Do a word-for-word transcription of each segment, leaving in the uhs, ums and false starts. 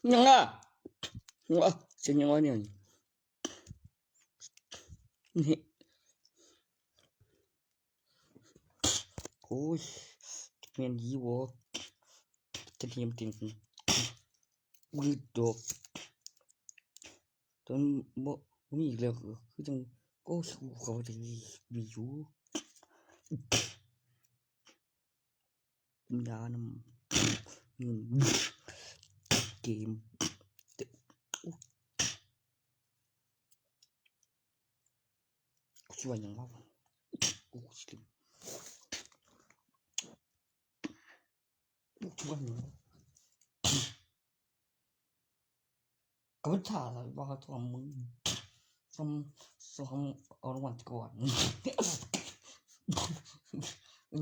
ยังอ่ะ ยังอ่ะ เสียงยังวะเนี่ย นี่ โอ้ย แม่นดีวะ กระเทียมจริง วืดดอก จนบ่ บ่มีอีกแล้ว คือจัง โอ้ย เขาจะมี มีอยู่ กินยานำ อืม เกม โอ้ย กูช่วยยังวะ กูช่วย กูช่วยยังวะ ก็มันถ่าอะไรวะ ทำมึง ทำ ทำเอารางวัลก่อน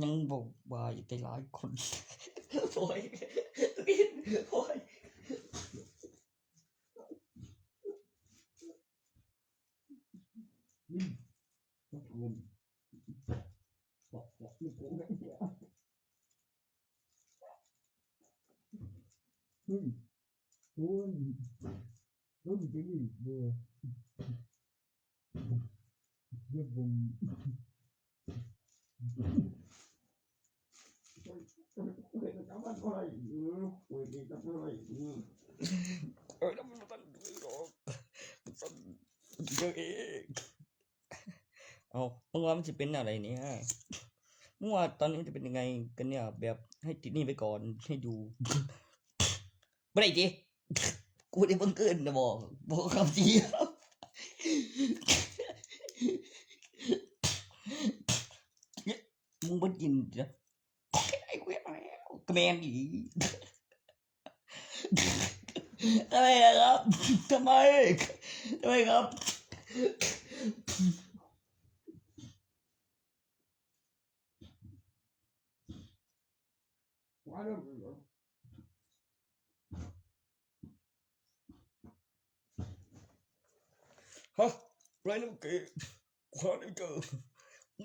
ยังบอกว่าอย่าใจร้ายคน โอ้ย โอ้ย อืม อืม บอกบอกบอกบอกอืม โอ้ย โอ้ย มันจะมีบัว เรียกวง เว้ย มันทำอะไรอยู่ เว้ย มันทำอะไรอยู่ เอ้ย แล้วมันมาตั้งอยู่หรอก มันตั้งเยอะเอง เอา มึงว่ามันจะเป็นอะไรเนี่ย มึงว่าตอนนี้มันจะเป็นยังไงกันเนี่ย แบบให้ติดหนี้ไปก่อน ให้ดู บ่ได้ติ กูได้บังเอิญนะบอก บอกคำเดียว มึงบ่กินนะ ไอ้กูเฮ็ดมาแล้ว ก็แม่นอีหลี ทำไมอะครับ ทำไม ทำไมครับ ฮะ ไรลูกเกด ขวานี่เจอ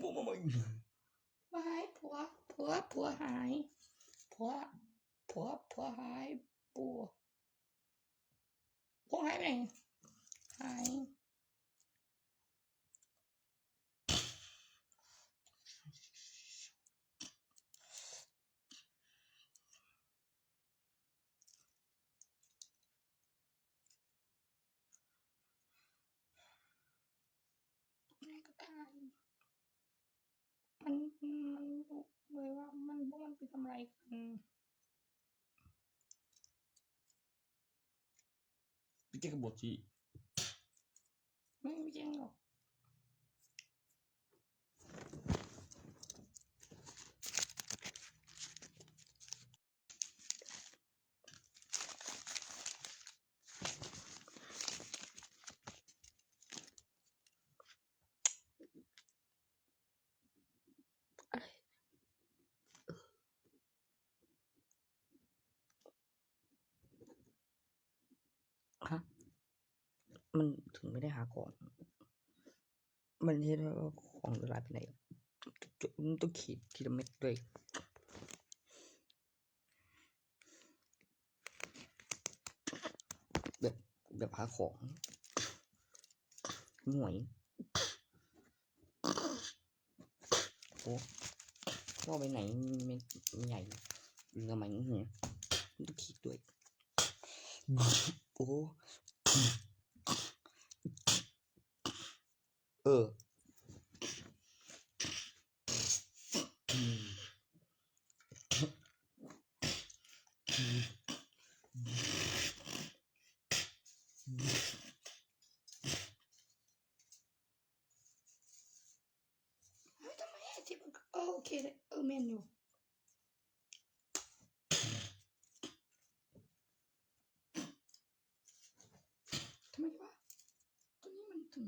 มึงมาใหม่ หายผัว ผัว ผัวหาย ผัว ผัว ผัวหาย ผัว ผัวหายไปไหน หาย แม่ก็ตาย มัน มันรู้เลยว่ามัน พวกมันไปทำอะไรกัน พี่แกก็บอกสิ ไม่ ไม่จริงหรอก ฮะ มันถึงไม่ได้หาของ มันเห็นว่าของหลายไปไหน มันต้องขีดทีละเม็ดด้วย แบบ แบบหาของ หน่วย โอ้ ว่าไปไหน มันใหญ่ เรือมันเนี่ย มันต้องขีดด้วย โอ้ เออ เฮ้ย ทำไมอะ ที่มัน เออ โอเคเลย เออ แม่นอยู่ ทำไมวะ ตัวนี้มันถึง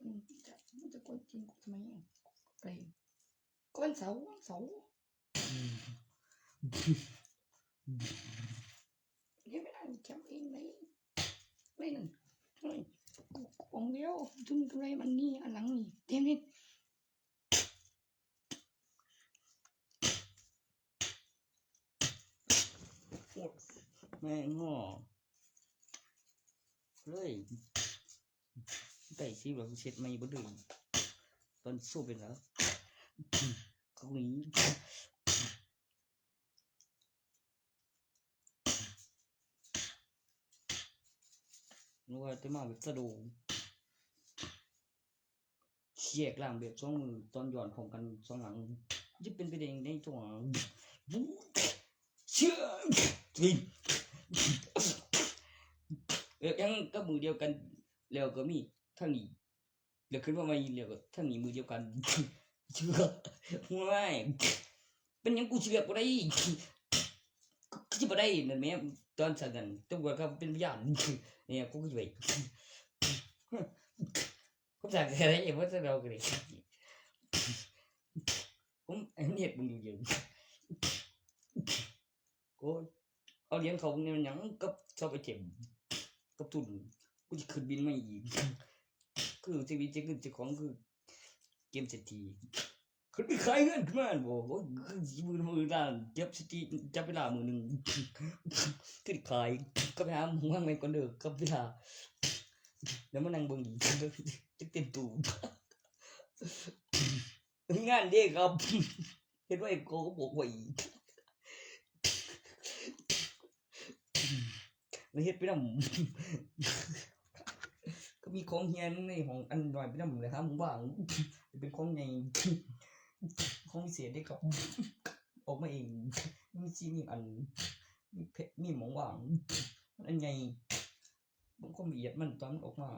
มันจะ มันจะกวนตีนกูทำไมอะ อะไร ก็วันเสาร์ วันเสาร์ เดี๋ยวไม่ได้ แคมเปญไหน ไม่นั่น เฮ้ย ของเดียว ถึงอะไรมันนี่ อันหลังนี่ เต็มนี่ แม่งอเลย ได้สิว่าเช็ดไม่บ่ดื้อตอนสู้เป็นแล้วเขาหนี นึกว่าจะมาแบบสะดวกเชียกล่างแบบสองมือตอนย้อนพร้อมกันสองหลัง จะเป็นไปได้ในช่วงเชื่อเออยังก็มือเดียวกัน แล้วก็มีทั้งนี้แล้วขึ้นมาใหม่แล้วก็ทั้งนี้มือเดียวกันเชื่อไม่เป็นหยังกูเชื่อบ่ได้กูจะบ่ได้นั่นแหม่ตอนสั่นนั่นตำรวจเขาเป็นพยานเนี่ยกูก็จะไปผมสั่งอะไรเองว่าจะเรากันเลยผมเห็นมึงอยู่เยอะโอ้ยเอาเหรียญเขาเนี่ยมันหยังกับชอบไอเทมกับทุนกูจะขึ้นบินมาอีกคือชีวิตจะขึ้นเจ้าของคือเกมเศรษฐี ขึ้นไปขายเงินขึ้นมาบ่โอ้ยคือสิบหมื่นหมื่นล้านจับสติจับเวลามื้อหนึ่งขึ้นขายก็ไปหาหมู่ห้างแม่งก่อนเด้อกับเวลาแล้วมานั่งเบิ่งอีกจักเต็มตู้งานเด้ครับเฮ็ดไว้ก็บอกไว้อีกแล้วเฮ็ดไปนำ ก็มีของเฮียในห้องอันน้อยไปนำเลยครับมึงว่างเป็นของใหญ่ของพิเศษเด้ครับออกมาเองมีซีมีอันมีเพมีหมองว่างมันอันใหญ่บางคนละเอียดมันตอนมันออกมา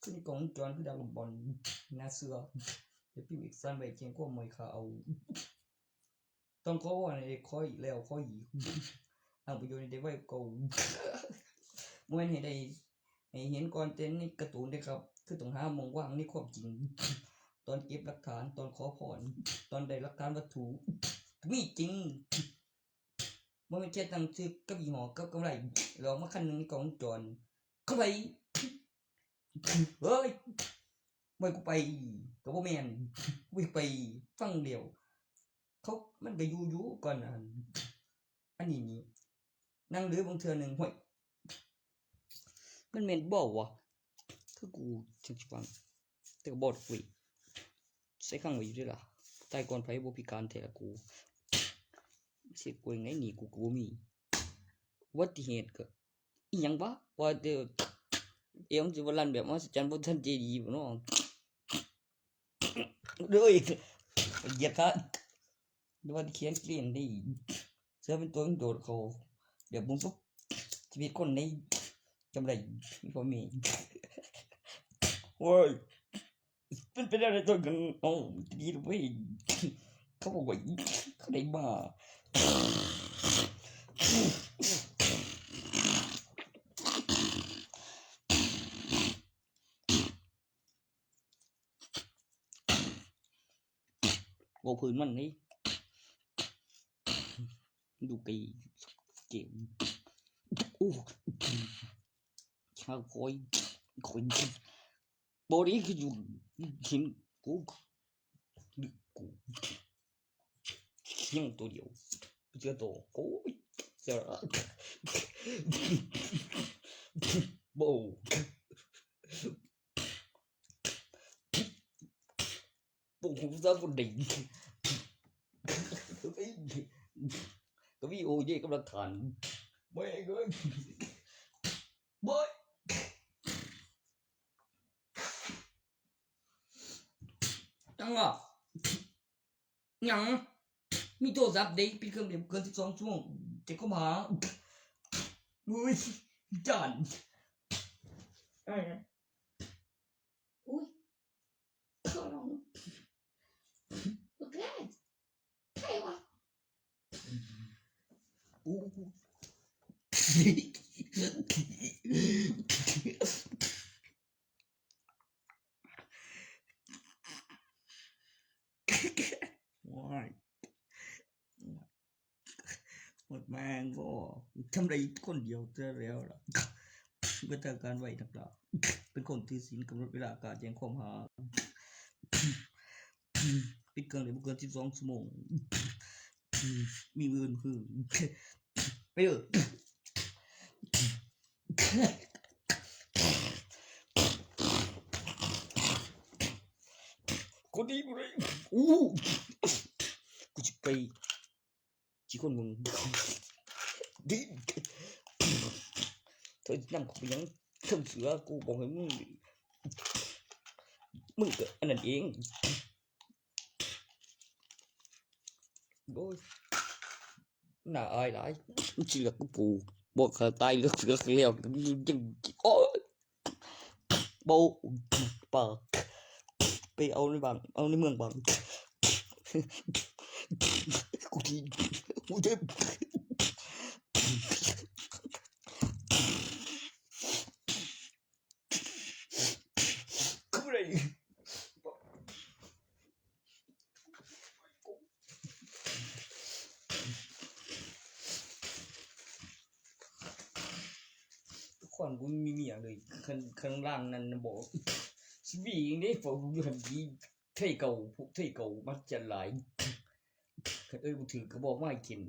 คือในกล้องวงจรคือดาวลูกบอลหน้าเสื้อเดี๋ยวพิมพ์เอกสารไว้แจ้งความหมายข่าวเอา ต้องขอวอนให้ได้ขออีกแล้วขออีกอ้างประโยชน์ให้ได้ไวกว่าเก่าบ่แม่นให้ได้ให้เห็นก่อนแต่ในการ์ตูนเด้ครับ คือต้องหาหม่องวางในความจริง ตอนเก็บหลักฐานตอนขอพรตอนได้หลักฐานวัตถุมีจริงบ่แม่นแค่ตั้งชื่อกับยี่ห้อกับกำไรแล้วเอามาคันหนึ่งในกล้องวงจรเข้าไปเฮ้ยไม่กูไปก็บ่แม่นกูไปฟังเดียว เขามันก็อยู่อยู่ก่อนอันอันนี้นี่นั่งหรือบางเทื่อหนึ่งห้วยมันแม่นบ่วะคือกูจังสิฟังแต่ก็บ่ดอกเว้ยใส่ข้างไว้อยู่เด้อล่ะตายก่อนไผบ่พิการแท้ละกูเสียกูยังไงหนีกูก็บ่มีอุบัติเหตุก็อีหยังวะว่าเด้อเอวมันสิบ่ลั่นแบบมหัศจรรย์พุทธเจดีย์บ่เนาะ เด้อเหยียดขาหรือว่าเขียนเกลียนได้เสือเป็นตัวมันโดดเขาเดี๋ยวมึงก็ชีวิตคนในจำไรมีพ่อแม่โอ้ยเป็นไปได้เลยตัวกันโอ้ดีเลยเขาบอกว่าเขาได้บ้า โอ้พื้นมันนี่ดูไกลเกมโอ้ชาคอยคอยบอดี้คืออยู่หินกูกูเขียงตัวเดียวเจอตัวโอ้ยเจอโบ ปลุกผมซะคนเดียวก็มีโอเย่กับหลักฐานไม่ก็ไม่ไม่ยังอ่ะยังมีโทรศัพท์เด็กปิดเครื่องเดียวเกินสิบสองชั่วโมงเจ๊ก็มาอุ้ยจานอะไรนะอุ้ย ขอร้อง Look at that. ใครวะอู้ว้าย หมดแมงก็ทำได้คนเดียวจะแล้วล่ะก็ทำการไหวนักล่ะเป็นคนถือศีลกำหนดเวลาการแจ้งความหาปิดเครื่องเลยบ่เกินสิบสองชั่วโมงมีเงินคือไปเถอะ กูดีกูเลยอู้กูจะไปขี้คนมึงดีเธอนำกูไปยังเทิงเสือกูบอกให้มึงมึงก็อันนั้นเองโอ้ยน่าอายหลายเสือกูปูบอกเขาตายเลือกเสือแล้วยังโอ้ย โบะปากไปเอาในบางเอาในเมืองบางกูดีกูเจ็บกูอะไรทุกคนกูมีเมียเลยข้างข้างล่างนั่นนะบอกสิบีอย่างนี้ผมอยู่หันดีเท่เก่าพวกเท่เก่ามัดจะหลายเอ้ยกูถือกระบอกไม้กิน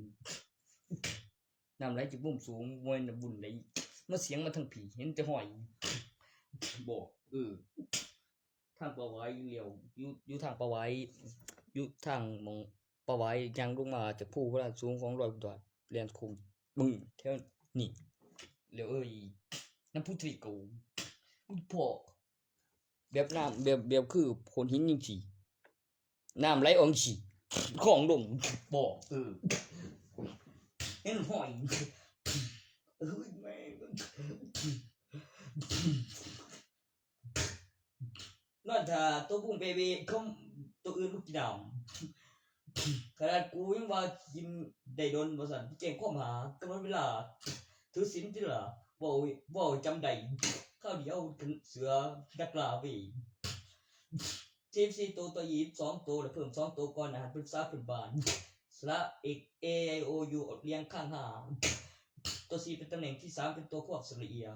น้ำไหลจากมุมสูงมวยน้ำบุญไหลมาเสียงมาทางผีเห็นแต่หอยบอกเออ ทางปะไว้เลี้ยวอยู่อยู่ทางปะไว้อยู่ทางหม่องปะไว้ย่างลงมาจากภูพระสูงของดอยดอยแลนคุมมึงแถวนี่แล้วเอ้ยน้ำพุทธกูมึงพอแบบน้ำแบบแบบคือโขดหินจังซี่น้ำไหลออกจังซี่ของลงบ่เออเห็นหอยเอ้ยแม่ง นอนถ้าตัวบุ้งเบเบเขาตัวอื่นบ่กินน้ำขนาดกูยังว่ากินได้โดนว่าซั่นแจ้งความหากำหนดเวลาถือศีลติล่ะเว้าเว้าจำได้คราวเดียวเสือดักล่าเว้ยสิบสี่ตัวต่อยี่สิบสองตัวแล้วเพิ่มสองตัวก่อนอาหารปรึกษาพื้นบ้านสระเอก A I O U เรียงข้างห้าตัวสี่เป็นตำแหน่งที่สามเป็นตัวควบสระเอีย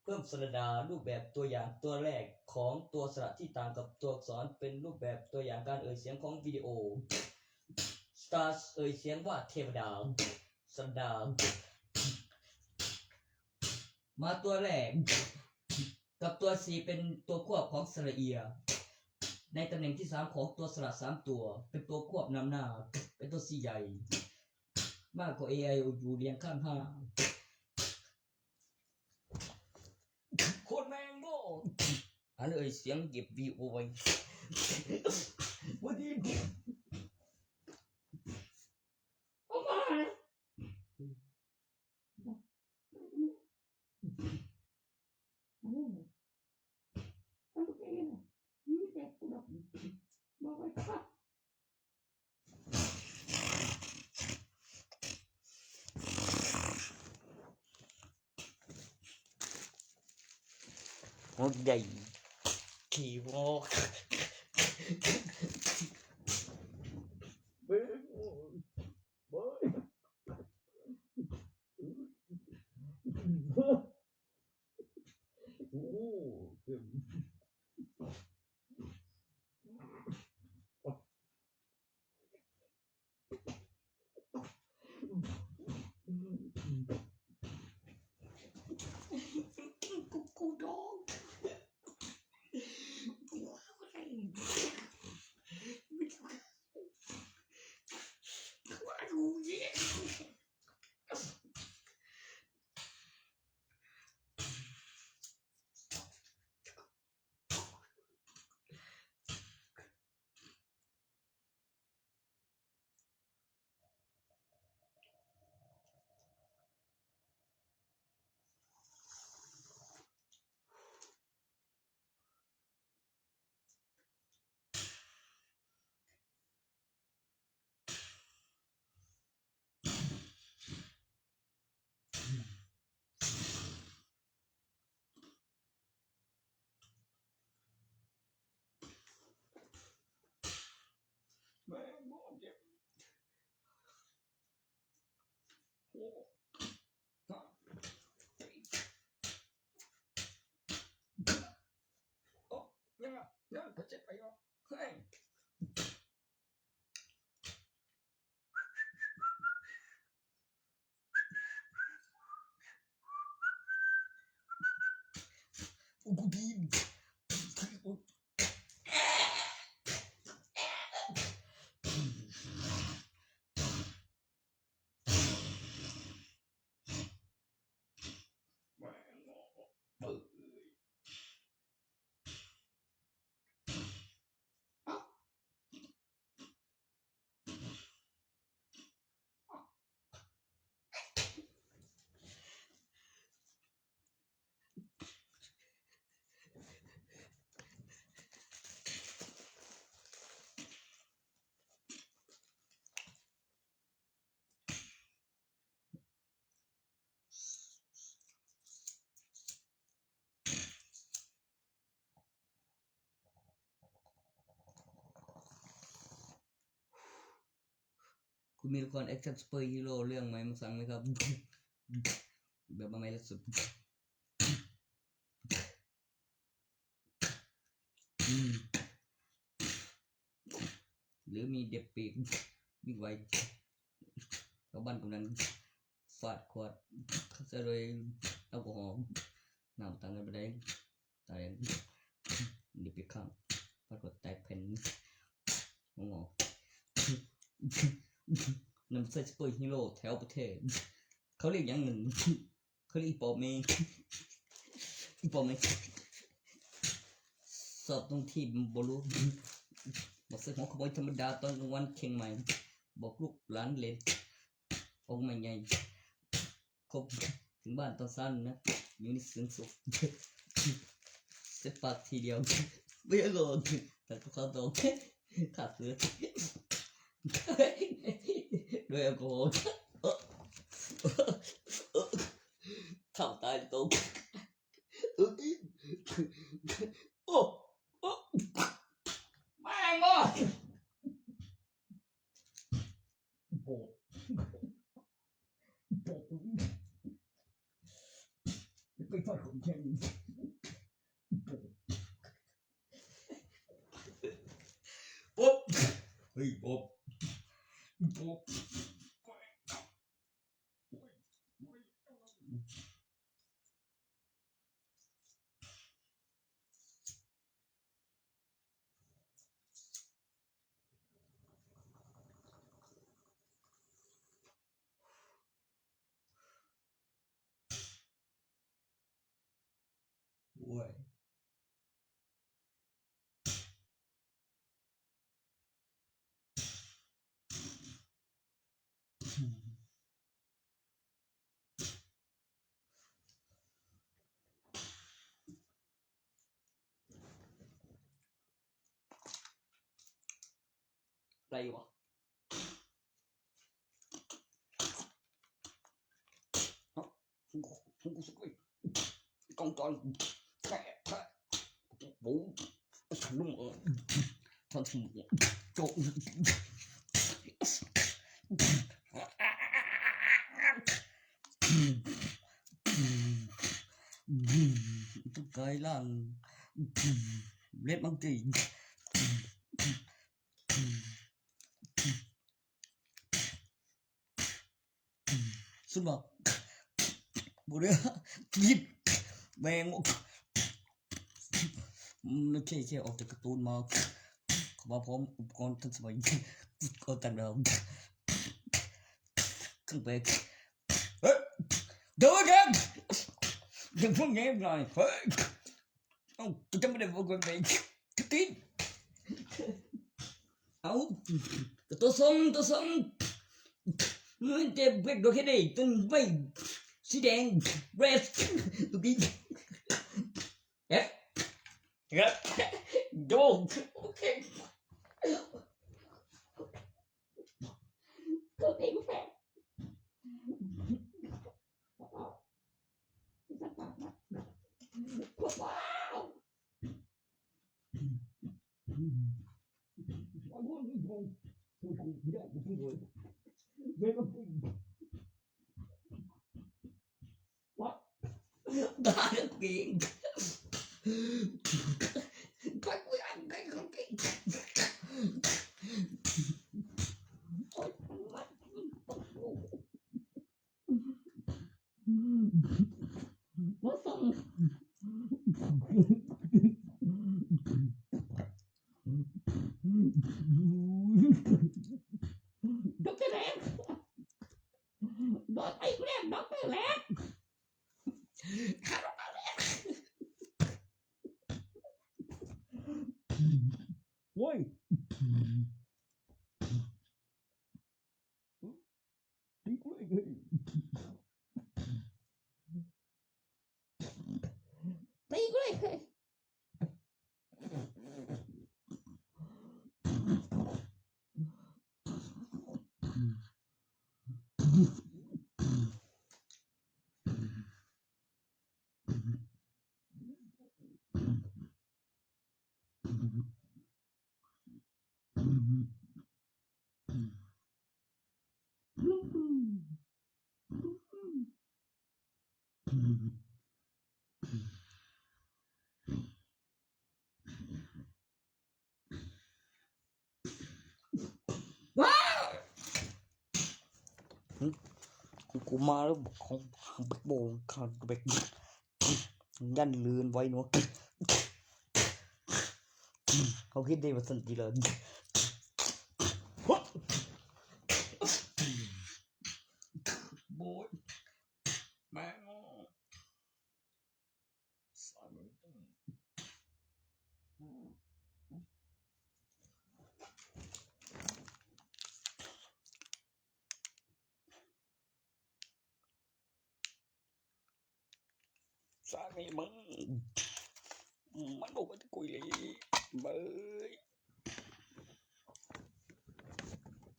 เพิ่มสระดารูปแบบตัวอย่างตัวแรกของตัวสระที่ต่างกับตัวอักษรเป็นรูปแบบตัวอย่างการเอ่ยเสียงของวิดีโอ Stars เอ่ยเสียงว่าเทวดาสระดามาตัวแรก กับตัวสี่เป็นตัวควบของสระเอีย ในตำแหน่งที่สามของตัวสระสามตัว เป็นตัวควบนำหน้า เป็นตัวสี่ใหญ่ มากกว่า A I O U เรียงข้างห้า โคตรแม่งโง่อันเอ่ยเสียงเก็บวีโอไว้วันนี้ออกมาโอ้โหมันเป็นยังไงนี่แต่กูดอกบอกไว้ค่ะ หมดใหญ่ขี่หอกโอ้โห กูกูดองกูอะไรกูอะไรกูเนี่ยแม่งโคตรเจ็บโอ้โหโอ้ยังไงยังไงเจ็บไปอ่ะเฮ้ย คุณมีละครแอคชั่นซูเปอร์ฮีโร่เรื่องใหม่มาสั่งไหมครับ แบบมาใหม่ล่าสุด อืม หรือมีเด็กปีกวิ่งไว ชาวบ้านกำนันฟาดขวด เขาจะโดยแอลกอฮอล์ น้ำตังกันไปได้ ตาย เด็กปีกข้างฟาดขวดแตกแผ่น งอ นำใส่ซูเปอร์ฮีโร่แถวประเทศ เขาเรียกอย่างหนึ่ง เขาเรียกอีปอบเมย์ อีปอบเมย์ สอบตรงที่บ่รู้ บอกซื้อหัวขโมยธรรมดาตอนกลางวันเชียงใหม่ บอกลูกหลานเล่น ออกมาใหญ่ ครบถึงบ้านตอนสั้นนะ อยู่ในเสียงสุข เสียปากทีเดียว ไม่อร่อยแต่ก็ข้าวต้มขาดเสือ ด้วยแอลกอฮอล์ เข่าตายตรง โอ้ โอ้ แม่งโอ้ โบก โบก ไปทอดของแข็ง โบก ปุ๊บ เฮ้ย โบก โบก โอ้ย อะไรวะ กองกอนแผลแผลปูสนุกทันทีโจ กายล่าง เล็บมังกร สุดบอก บุเรียกินแมงมุม อืม โอเค โอเค ออกจากการ์ตูนมา เขามาพร้อมอุปกรณ์ทันสมัย ก็แต่งแบบ เครื่องแปลง เฮ้ย เดี๋ยวกัน เดี๋ยวพวกนี้หน่อย เฮ้ย เอ้า กูจะไม่ได้บอกว่าเป็น กระติน เอ้า ตัวส้ม ตัวส้ม มันจะเบรกโดนแค่ไหน ตึงไป สีแดง เรด ตัวนี้ เอ๊ะ เอ๊ะ โดน โอเค ตัวเองแฟน ว้าว ได้กิน ว่าส่ง ด็อกเตอร์แลก บอกไปเรียกด็อกเตอร์แลก ข้าด็อกเตอร์แลก โอ้ย ตีกูเลย ตีกูเลย อืม กูกูมาแล้วของแบกโบงคาแบกยันลื่นไว้เนาะเขาคิดได้มาสันติเลย โบยแม่ง สามี สามีมึง มันบอกว่าจะกุยเลยเบย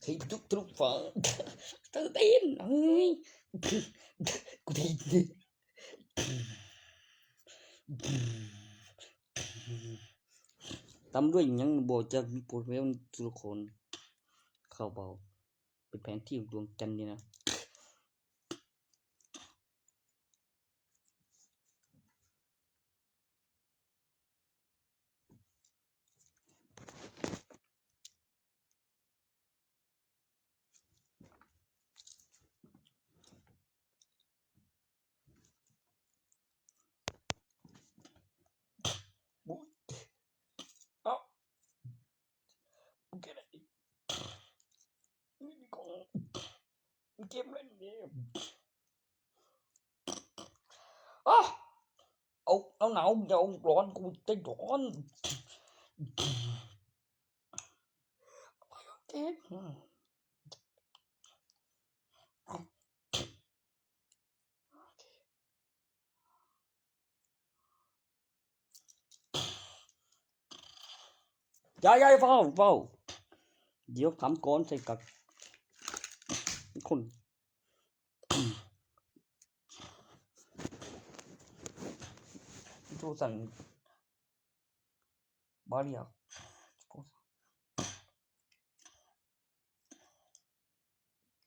ให้ทุกทุกฝ่ายตื่นเต้นเฮ้ย กูได้ยิน ตำด้วยหยังบ่จัก มีโปรแกรมตัวละคร เข้าเบา เป็นแผนที่ดวงจันทร์นี่นะ โอ๊ย เอ้า โอเคเลย นี่ของเกมเล่นนี่ อ้า เอา เอาหนาว อย่าเอาร้อน กูใจร้อน เกม อย่า อย่า เฝ้า เฝ้า เดี๋ยวทำก่อนใส่กัก คน โทรสั่ง บาเรีย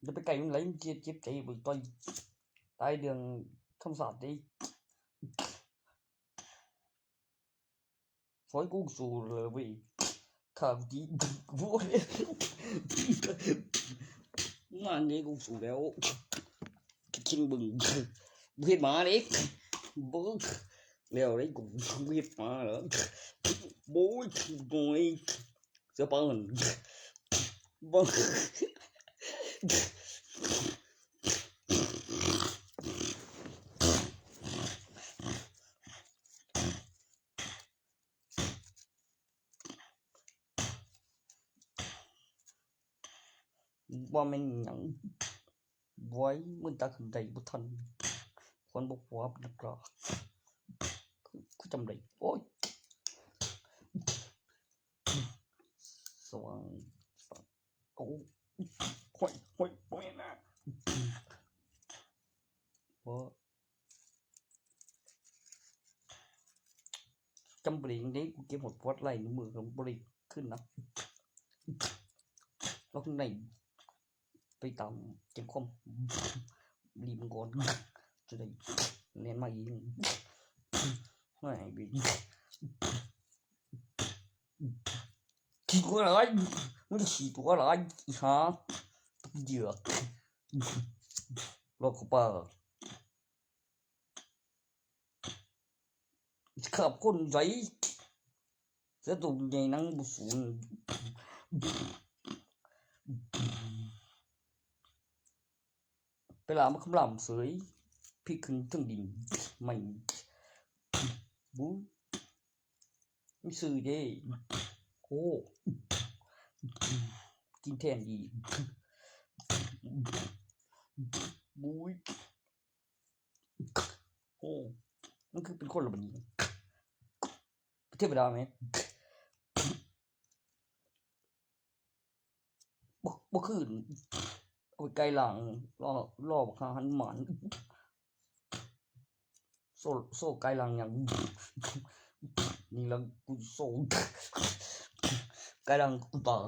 อย่าไปไกลมันไหล มันเจ็บ เจ็บใจ บ่ต่อย ตายเรื่องธรรมชาติเด้ ซอยกูสู้เลยเว้ย ถ้ากูตี กู งานนี้กูสู้แล้ว คิงบึง เฮ็ดหมาเด้ เบิ่ง แล้วได้กูเฮ็ดหมาแล้ว โบย โบย เสือป่ามัน บ่ บ่แม่นหยัง บวย มึงตักขึ้นได้บ่ทัน คนบ่ผัวเป็นนักกล้า คือ คือจำได้ โอ๊ย สว่าง สว่าง โอ้ ห้อย ห้อย ห้อยนะ บ่ จำบ่ได้จั่งใด กูเก็บฮอดปอดไลน์ในมือก็บ่ได้คืนนะ แล้วข้างใน ไปตามแจ้งความ รีบก่อน จะได้แล่นมาอีก ไม่ ขี้กลัวอะไร มึงจะขี้ตัวอะไร อีห่า เหยือก รอบเข้าไป ขับคนใหญ่ เสือตัวใหญ่นั่งบ่สูง ไปหลามคำรามเสย พลิกขึ้นเทิงดิน ไม่ บู๊ มีซื่อเด้ โอ้ กินแทนดี บู๊ย โอ้ มันคือเป็นคนละบัดนี้ เทวดาไหม บ่ บ่คือ เอาไปไกลหลัง ล่อ ล่อบักห่าหนุมาน โซ่ โซ่ไกลหลังหยัง นี่ละกูโซ่ ไกลหลังกูตาย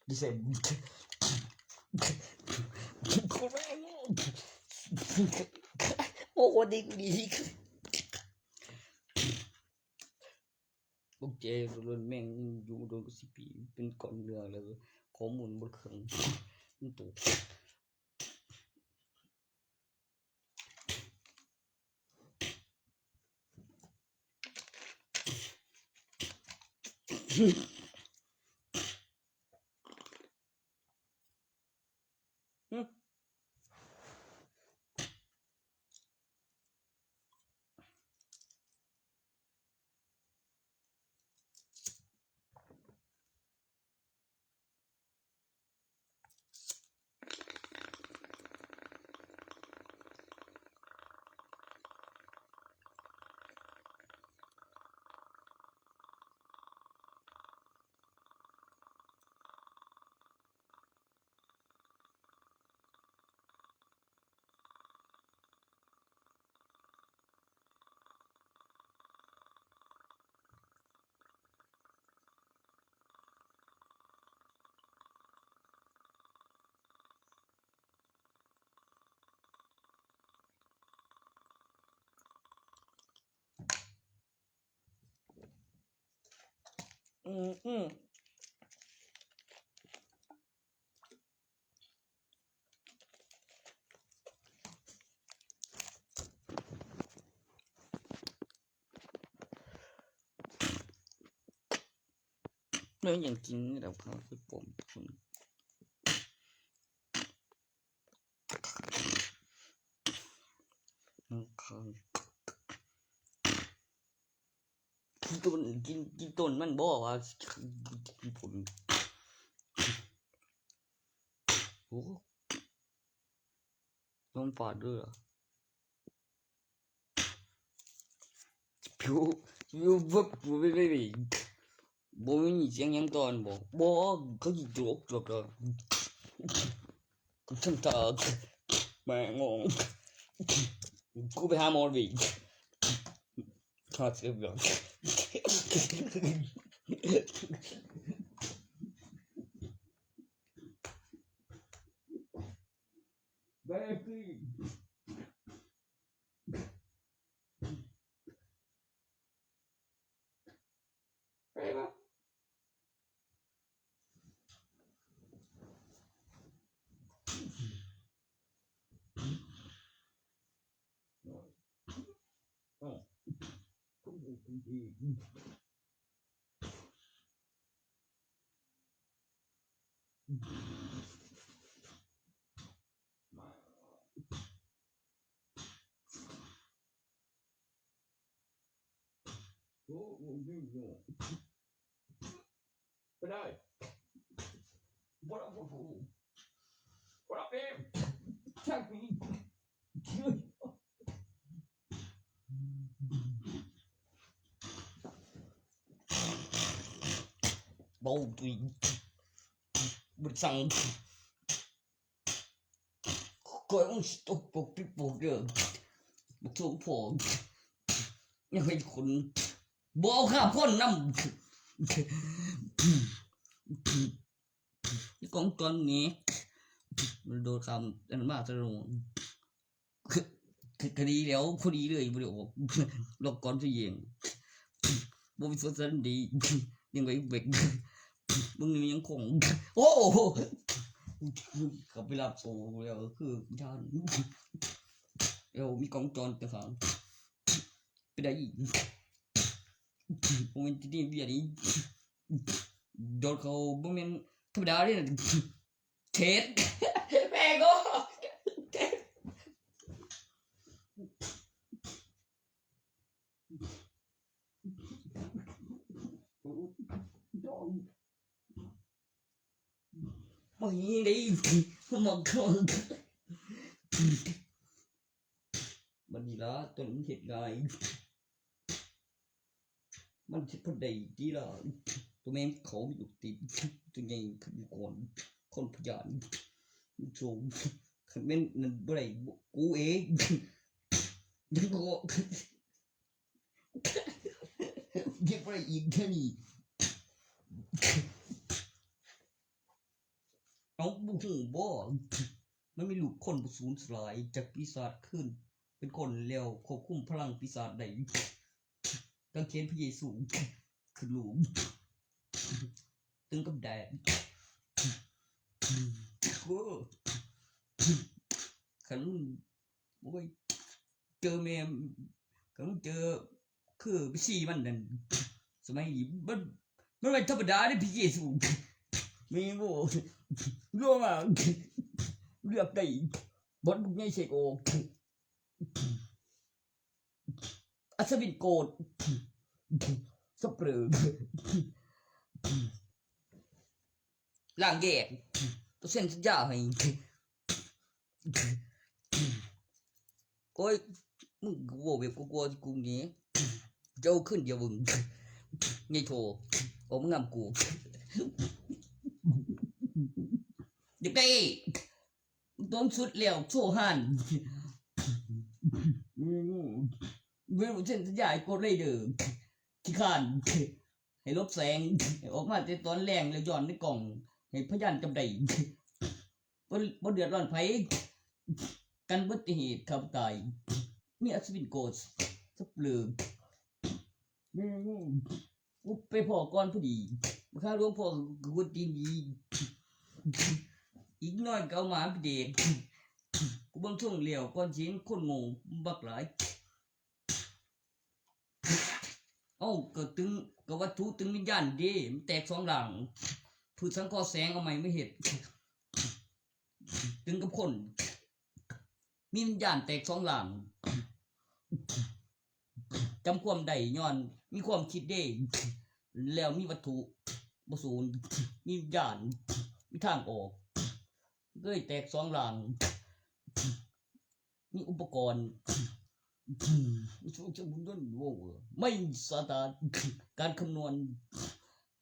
ดิเซน โคตรแม่ง โอ้โห ดี ดี โอเค โดนแม่งอยู่โดนก็สิปี เป็นก้อนเนื้อแล้วก็ข้อมูลบนเครื่อง มันตัว อืม อืม เรื่องอย่างจริงนี่แหละครับ คือผม ผม อืม ครับ กินต้น กิน กินต้นมันบ่ว่า กินผม โอ้ ลงปอดด้วยเหรอ ผิว ผิว บ่ บ่ บ่ บ่ บ่มีเสียงหยังตอนบ่ บ่ เขาสิจวก จวกเลย กูทำตา แม่งง กูไปหาหมอดิ ข้าเสียเปรียบ Baby. โอ้โห ไปได้ What up, what up, what up, babe? Tag me. เบาตุย บุญสัง ก้อยองค์สต๊อกปกปิดปกเด้อ บักโสมพอ ยังให้คน บ่เอาข้าพ่นนำ นี่กองจอนนี่ มันโดนคำอันมาตลอด ค- ค- คดีแล้ว พอดีเลย บ่ได้ออก รอบก่อนจะเยี่ยง บ่มีสวนสันดี ยังไงเบรก มึงนี่มันยังคง โอ้โห กลับไปรับโซ่แล้ว คือท่าน เดี๋ยวมีกองจอนต่างหาก ไปได้อีก บ่แม่นที่นี่เวียนี่ โดนเขา บ่แม่นธรรมดาเด้นะ เท็ด แม่งโง่ เท็ด บ่มีเลย มาก่อน บัดนี้ล่ะ ตอนมันเฮ็ดง่าย มันสิพอได้ติล่ะ ตัวแม่งเขาอยู่ติด ตัวใหญ่ขึ้นก่อน คนพยาน มันโชว์ คันแม่นนั่นบ่ได้ กูเอง ยังก็ เก็บไว้อีกแค่นี้ เอา บ่ฮู้บ่ มันมีลูกคนผู้สูญสลายจากปีศาจคืนเป็นคนแล้วควบคุมพลังปีศาจได้ กางเขนพระเยซูคือลูก ตึงกับแดด โอ้ คันมึง โอ้ย เจอแม่ คันมึงเจอ คือไปซี่มันนั่น สมัยนี้มัน มันไม่ธรรมดาเด้พี่เยซู มีโว้ เลือกมา เลือกได้ บอลบุกใหญ่เสกออก อัศวินโกด สเปรย์ ล่างแยก ตัวเส้นสัญญาให้ โอ้ย มึงกูโว้แบบกูกลัวกูหนี เจ้าขึ้นอย่ามึง ไงโท ออกมึงงามกู เด็กได้ ต้นสุดแล้วโซ่หัน เวลเส้นสัญญาไอ้โกดเลยเด้อ ขี้ข้าน ให้ลบแสง ให้ออกมาแต่ตอนแลงแล้วย้อนในกล้อง ให้พยานจำได้ บ่ บ่เดือดร้อนไผ กันอุบัติเหตุขับตาย มีอัศวินโกด สเปลือก กูไปพ้อก่อนพอดี บักฮาหลวงพ่อกูตีนดี อีกหน่อยก็เอาหมาไปเด็ก กูเบิ่งช่วงแล้วก่อนสิเห็นคนโง่บักหลาย เอ้า ก็ตึง ก็วัตถุตึงวิญญาณเด้ มันแตกสองล่าง พืชสังเคราะห์แสงเอาใหม่มาเฮ็ด ตึงกับคน มีวิญญาณแตกสองล่าง จำความได้ย้อนมีความคิดเด้ แล้วมีวัตถุบ่สูญ มีวิญญาณ มีทางออก เลยแตกสองล่าง มีอุปกรณ์ ไม่สาตาน การคำนวณ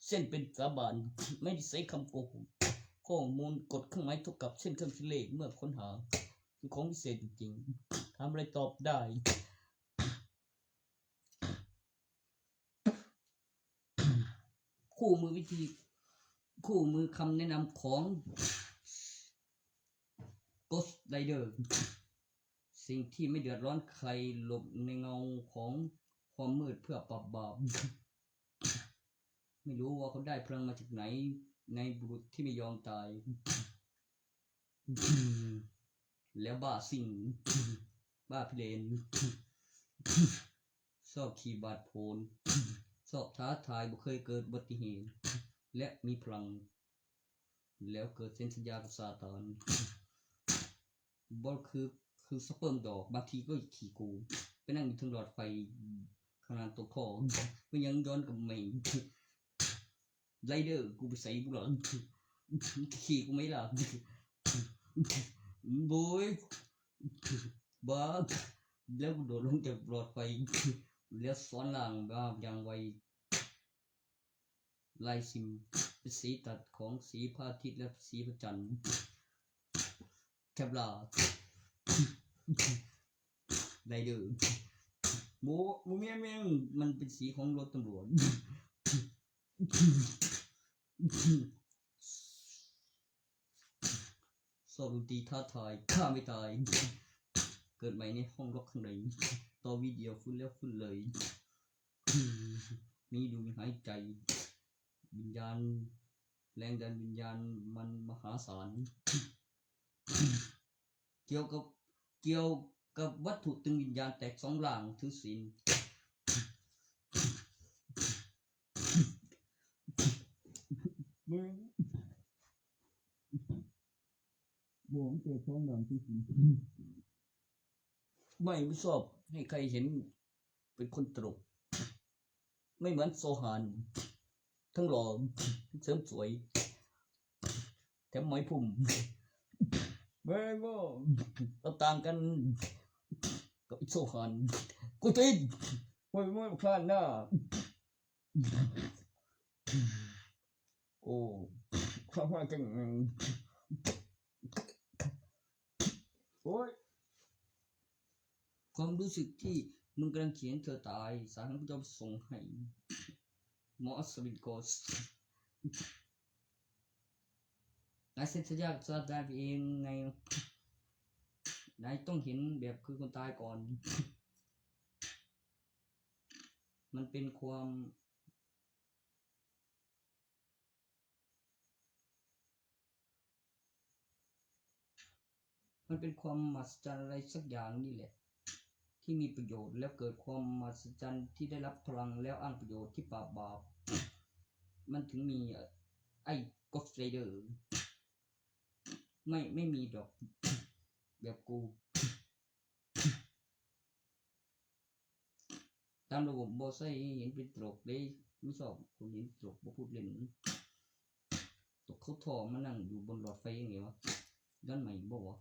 เส้นเป็นสาบาน ไม่ได้ใช้คำโกหก ข้อมูลกดเครื่องหมายเท่ากับเส้นเครื่องคิดเลขเมื่อค้นหา คือของพิเศษจริงๆ ทำอะไรตอบได้ คู่มือวิธี คู่มือคำแนะนำของ Ghost Rider สิ่งที่ไม่เดือดร้อนใคร หลบในเงาของความมืดเพื่อปราบบาป ไม่รู้ว่าเขาได้พลังมาจากไหน ในบุรุษที่ไม่ยอมตาย แล้วบ้าสิ่ง บ้าพิเรน ชอบขี่บาดโผน ชอบท้าทาย บ่เคยเกิดอุบัติเหตุ และมีพลัง แล้วเกิดเซ็นสัญญากับซาตาน บ่คือ คือสเปิร์มดอก บางทีก็ขี่กู ไปนั่งอยู่เทิงหลอดไฟ ข้างล่างตัวคอ ไม่ยังย้อนกับแม่ง ไรเดอร์ กูไปใส่บุหรี่ ขี่กูไม่ล่ะ โบย บ้า แล้วกูโดดลงจากหลอดไฟ แล้วซ้อนล่างบ้าอย่างไว ลายซิม เป็นสีตัดของสีพระอาทิตย์และสีพระจันทร์ แคปลา ไรเดอร์ โม โมเมียแม่ง มันเป็นสีของรถตำรวจ ชอบดนตรีท้าทาย ฆ่าไม่ตาย เกิดใหม่ในห้องล็อกข้างใน ต่อวิดีโอฟื้นแล้วฟื้นเลย มีดูมีหายใจ วิญญาณ แรงดันวิญญาณมันมหาศาล เกี่ยวกับ เกี่ยวกับวัตถุตึงวิญญาณแตกสองล่างถือศีล มึง บ่ มันแตกสองล่างถือศีล ไม่ ไม่ชอบให้ใครเห็นเป็นคนตลก ไม่เหมือนโซฮาน ทั้งหล่อ ทั้งเสริมสวย แถมไหมพรม แม่งก็ เราต่างกัน กับไอ้โซฮาน กูติด โอ้ย โอ้ย คลานหน้า โอ้ คลานหน้าจัง โอ้ย ความรู้สึกที่มึงกำลังเขียนเธอตาย สารพระเจ้าส่งให้ หมออัศวินโกส นายเซ็นสัญญากับซาตานไปเองไง นายต้องเห็นแบบคือคนตายก่อน มันเป็นความ มันเป็นความมหัศจรรย์อะไรสักอย่างนี่แหละ ที่มีประโยชน์แล้วเกิดความมหัศจรรย์ที่ได้รับพลังแล้วอ้างประโยชน์ที่ปราบบาป มันถึงมีไอ้ Ghost Rider ไม่ไม่มีดอก แบบกู ตามระบบบอใส่เห็นเป็นตลกเลยไม่ชอบคนเห็นตลกบ่พูดเล่นตกเขาท่อมานั่งอยู่บนหลอดไฟยังไงวะย้อนใหม่บ่วะ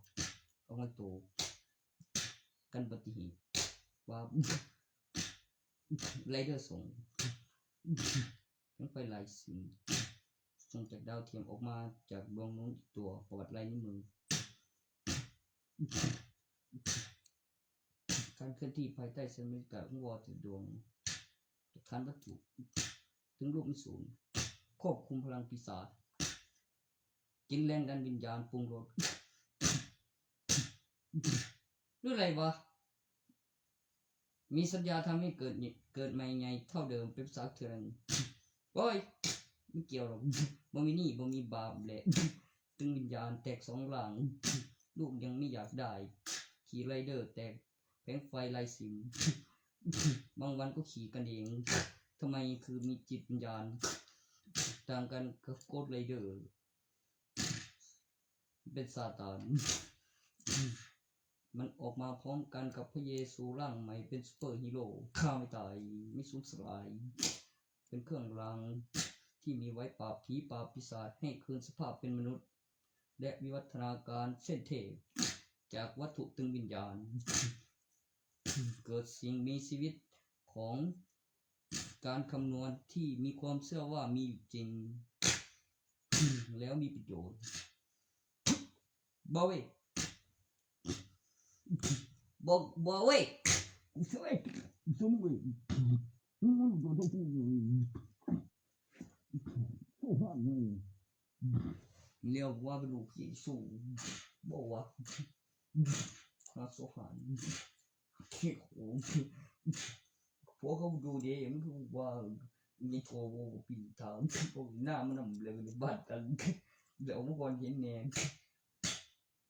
เอาไว้โตกันอุบัติเหตุว่า Rider ส่ง ทั้งไฟลายสีส่งจากดาวเทียมออกมาจากดวงนู้นอีกตัวประวัติลายนิ้วมือ การเคลื่อนที่ภายใต้เซรามิกของวอลติดดวงหลักฐานวัตถุถึงรูปไม่สูงควบคุมพลังปีศาจกินแรงดันวิญญาณปรุงรสหรืออะไรวะ มีสัญญาทำให้เกิดเกิดใหม่ไงเท่าเดิมเป็นภาษาเถื่อนโอ้ยไม่เกี่ยวหรอกบ่มีหนี้บ่มีบาปแหละตึงวิญญาณแตกสองหลังลูกยังไม่อยากได้ ขี่ไรเดอร์แตกแผงไฟลายสิมบางวันก็ขี่กันเองทำไมคือมีจิตวิญญาณต่างกันกับโกดไรเดอร์เป็นซาตานมันออกมาพร้อมกันกับพระเยซูร่างใหม่เป็นซูเปอร์ฮีโร่ฆ่าไม่ตายไม่สูญสลายเป็นเครื่องรางที่มีไว้ปราบผีปราบปีศาจให้คืนสภาพเป็นมนุษย์ และวิวัฒนาการเส้นเทพจากวัตถุตึงวิญญาณ เกิดสิ่งมีชีวิตของการคำนวณที่มีความเชื่อว่ามีอยู่จริง แล้วมีประโยชน์บาเวบอกบาเวเฮ้ยสมเวชมันก็ต้องพูดอยู่โอ้โหนี่เรียกว่าเป็นลูกเยซูบอกว่าพระโสหานขี้โขงพวกเขาดูเด้มันคือว่ามีโทรปีถามพวกหน้ามันนำเลยในบ้านกันเดี๋ยวเมื่อก่อนเห็นแน่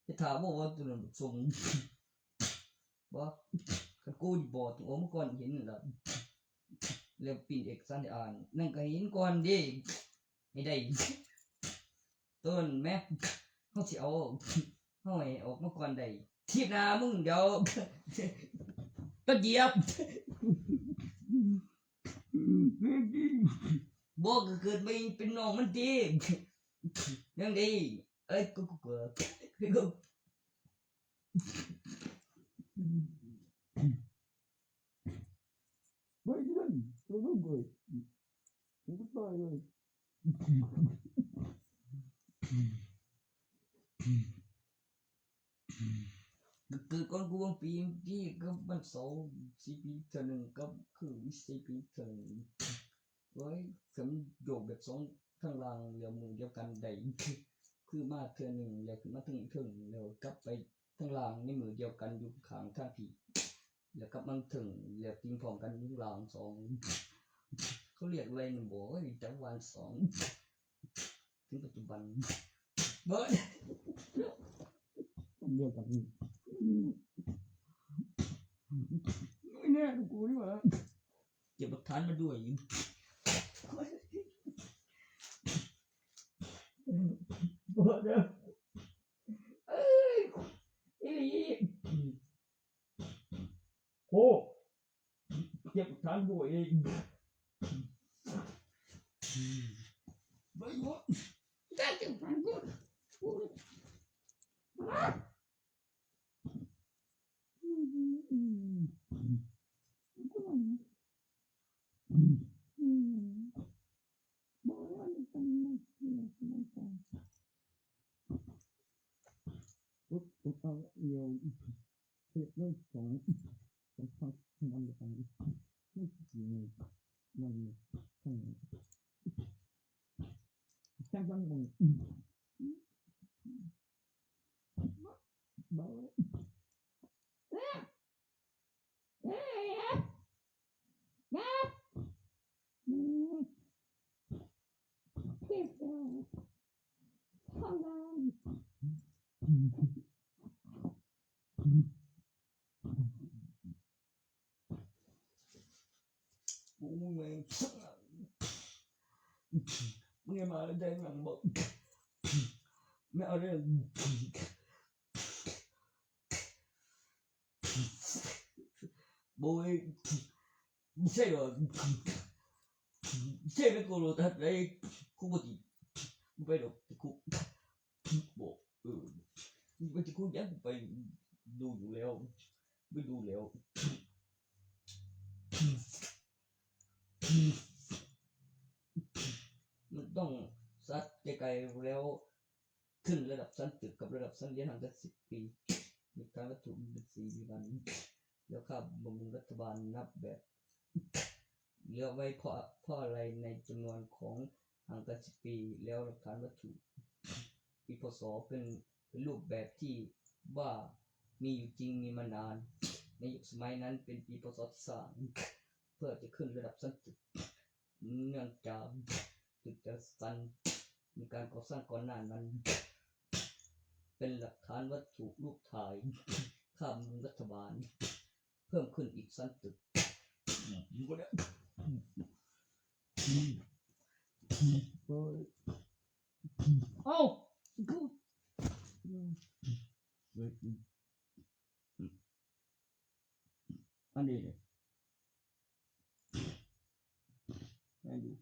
ไปถามบอกว่าตัวนั้นส่งบอกขันกูบอกตัวเมื่อก่อนเห็นแล้วแล้วปีนเอกสารอ่านนั่นก็เห็นก่อนเด้ไม่ได้ต้นแม่เขาสิเอาเขาให้ออกมาก่อนได้ทีบหน้ามึงเดี๋ยวก็เหยียบบอกก็เกิดไปเป็นน้องมันดียังดีเอ้ยกูกูเกิดกูไม่เล่นตัวลูกเลยกูก็ตายเลยก็เกิดก่อนกูบางปีเมื่อกี้ก็วันเสาร์สี่ปีเทื่อหนึ่งก็คือวิสี่ปีเทื่อหนึ่งเฮ้ยสำโยกแบบสองทางล่างแล้วมือเดียวกันได้คือมาเทื่อหนึ่งแล้วขึ้นมาถึงเทิงแล้วกลับไปทางล่างในมือเดียวกันอยู่ข้างทางผีแล้วกลับมาถึงแล้วติงพร้อมกันอยู่ล่างสองเขาเรียกอะไรหนึ่งบอกว่าจักรวาลสองถึงปัจจุบันเบิร์ดเดียวกันนี่ไม่แน่กูนี่หว่าเก็บหลักฐานมาด้วยเบิร์ดเอ้ยอีหลีโอ้เก็บหลักฐานด้วยเองไม่หมดได้เก็บหลักฐานด้วย ปุ๊บปุ๊บเอาเอียวเสียบเรื่องของของพักมันจะไปไม่กี่เงินมันทั้งแค่บางบางเบาเลย Hold on. มึงอย่ามาแล้วใจหนังบอก ไม่เอาเรื่อง โบย ไม่ใช่หรอ ไม่ใช่ไม่โกรธอะไร คุกปกติ ไม่ไปหรอกคุก บอก เออ มันจะคุยยังไป ดูอยู่แล้ว ไม่ดูแล้ว มันต้องซัดไกลๆแล้ว ขึ้นระดับชั้นตึกกับระดับชั้นเรียนห่างกันสิบปี มีการวัตถุเป็นสีเดียวกัน แล้วค่าบำรุงรัฐบาลนับแบบ เลือกไว้เพราะเพราะอะไรในจำนวนของห่างกันสิบปี แล้วหลักฐานวัตถุ ปี พ.ศ. เป็นเป็นรูปแบบที่ว่ามีอยู่จริงมีมานาน ในยุคสมัยนั้นเป็นปี พ.ศ. ที่สร้าง เพื่อจะขึ้นระดับชั้นตึก เนื่องจากตึกจัดสรรมีการก่อสร้างก่อนหน้านั้น เป็นหลักฐานวัตถุรูปถ่าย ค่าบำรุงรัฐบาล เพิ่มขึ้นอีกชั้นตึก เอ้า อันนี้เลย ได้อยู่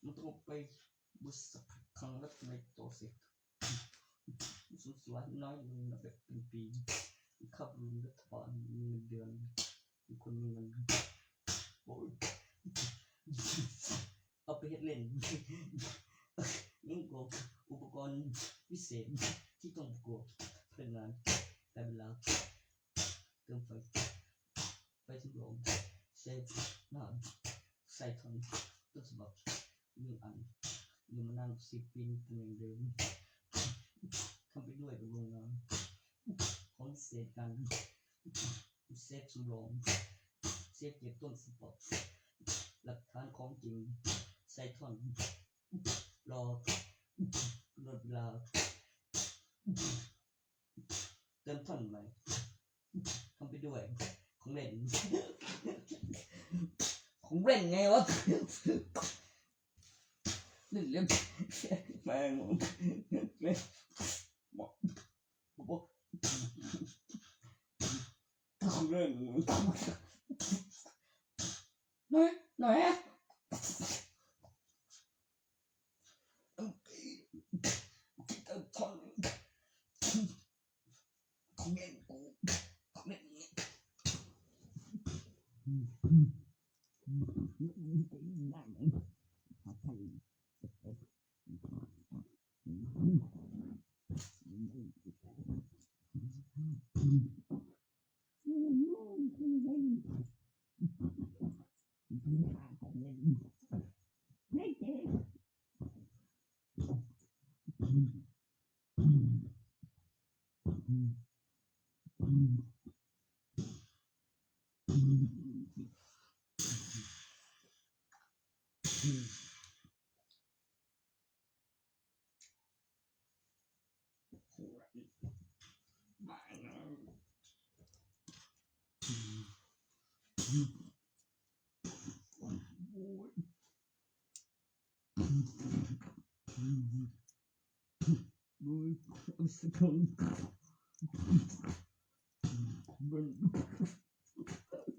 มันต้องไปบริษัทครั้งละเท่าไหร่ต่อสิ สุดสวยน้อยลงนับแบบเป็นปี ขับรถรัฐบาลมีเงินเดือน มีคนมีเงิน โอ้ย เอาไปเฮ็ดเล่น นี่ก็อุปกรณ์พิเศษที่ต้องประกอบพลังงาน แต่เวลา เติมไฟ ไฟสำรอง เซฟ น้ำ ใส่ถัง ต้นฉบับ หนึ่งอัน อยู่มานานสิบปี ตำแหน่งเดิม ทำไปด้วยกับโรงงาน ของเศษกัน เซฟสำรอง เซฟเก็บต้นฉบับ หลักฐานของจริง ใส่ท่อน รอ ลดเวลา เติมท่อนใหม่ ทำไปด้วย ของเล่น ของเล่นไงวะ เล่นเล่น แม่ง เล่น บอก บอก ของเล่น ไหน ไหนอะ เติมท่อน ของเล่นกู ของเล่น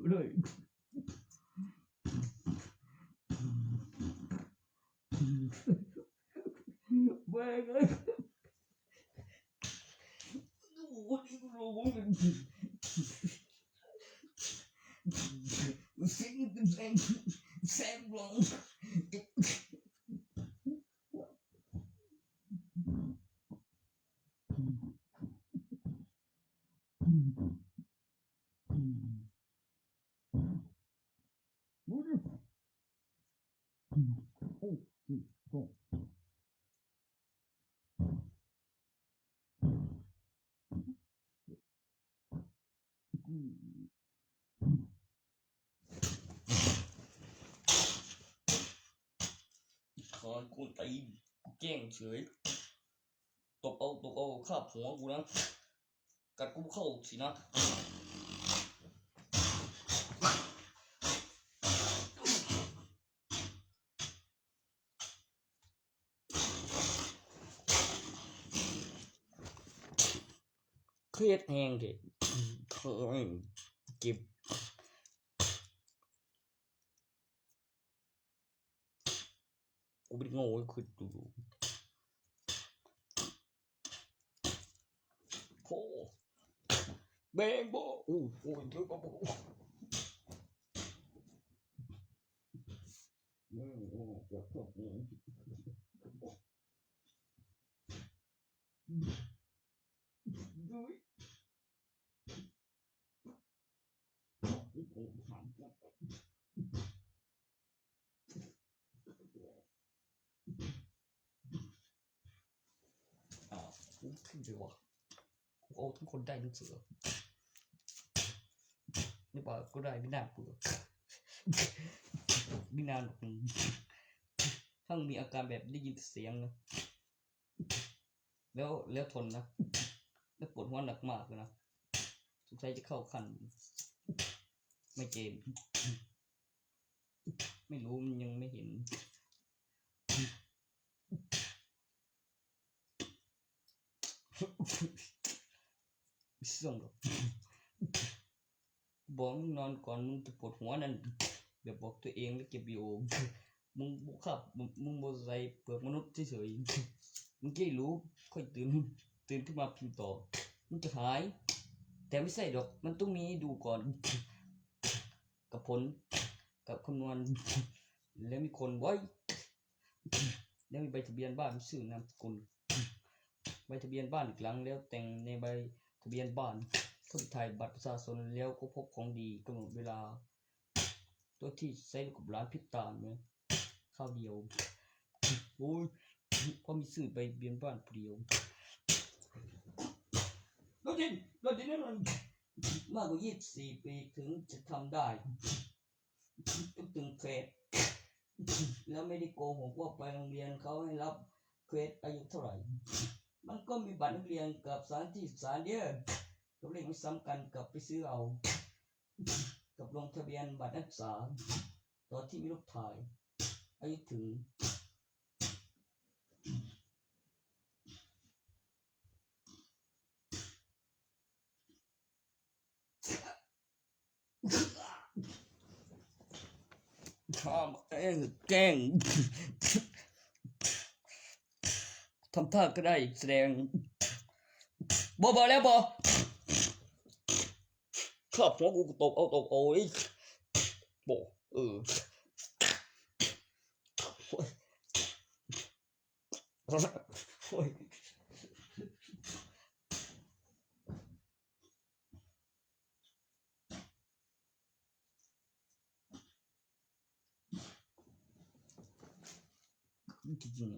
เลยแม่งเอ้ย โอ้โห นี่กูรู้มึง แซงแซงแซงลง ขอกูตีนกูแกล้งเฉย ตบเอา ตบเอาคาบหัวกูนะ กัดกูเข้าสินะ เครียดแฮงเด้ เก็บ กูเป็นโง่คือดู โอ้ แบงโบ โอ้โห เยอะกว่าโบ อืมอืมเกือบเกือบอืมดุย อ่า กูขึ้นไปว่ะ กูเอาทั้งคนได้ทั้งเสือ นี่ป่ะ ก็ได้ไม่น่าเบื่อ ไม่นานหรอกมึง ถ้ามึงมีอาการแบบได้ยินเสียงนะ แล้ว แล้วทนนะ แล้วปวดหัวหนักมากเลยนะ สงสัยจะเข้าขั้น ไม่เกม ไม่รู้ มันยังไม่เห็น ไม่ส่งหรอก บอกมึงนอนก่อน มึงจะปวดหัวนั่น แบบบอกตัวเองแล้วเก็บวิดีโอ มึงบ่ขับ มึง มึงบ่ใส่เปลือกมนุษย์เฉยๆ มึงแค่รู้ ค่อยตื่น ตื่นขึ้นมาพิมพ์ต่อ มึงจะหาย แต่ไม่ใช่ดอก มันต้องมีให้ดูก่อน กับผล กับคำนวณ แล้วมีคนไว้ แล้วมีใบทะเบียนบ้าน ชื่อนามสกุล ใบทะเบียนบ้านอีกหลัง แล้วแต่งในใบทะเบียนบ้าน รูปถ่ายบัตรประชาชน แล้วก็พบของดี กำหนดเวลา ตัวที่ใช้กับหลานพริบตาเนี่ย คราวเดียว โอ้ย พอมีชื่อใบทะเบียนบ้านผู้เดียว รถดิน รถดินนั่นมัน มากกว่ายี่สิบสี่ปีถึงจะทำได้ ต้องตึงเครด แล้วไม่ได้โกหกว่าไปโรงเรียนเขาให้รับเครดอายุเท่าไหร่ มันก็มีบัตรนักเรียนกับสถานที่ศึกษาเดียว ตัวเลขไม่ซ้ำกันกับไปซื้อเอา กับลงทะเบียนบัตรนักศึกษา ตอนที่มีรูปถ่าย อายุถึง ข้ามาแกล้ง แกล้ง ทำท่าก็ได้แสดง บอบอแล้วบอ ครอบหัวกูตกเอาตกเอาไอ้บอ เออ โอ้ย โอ้ย มันจะยิง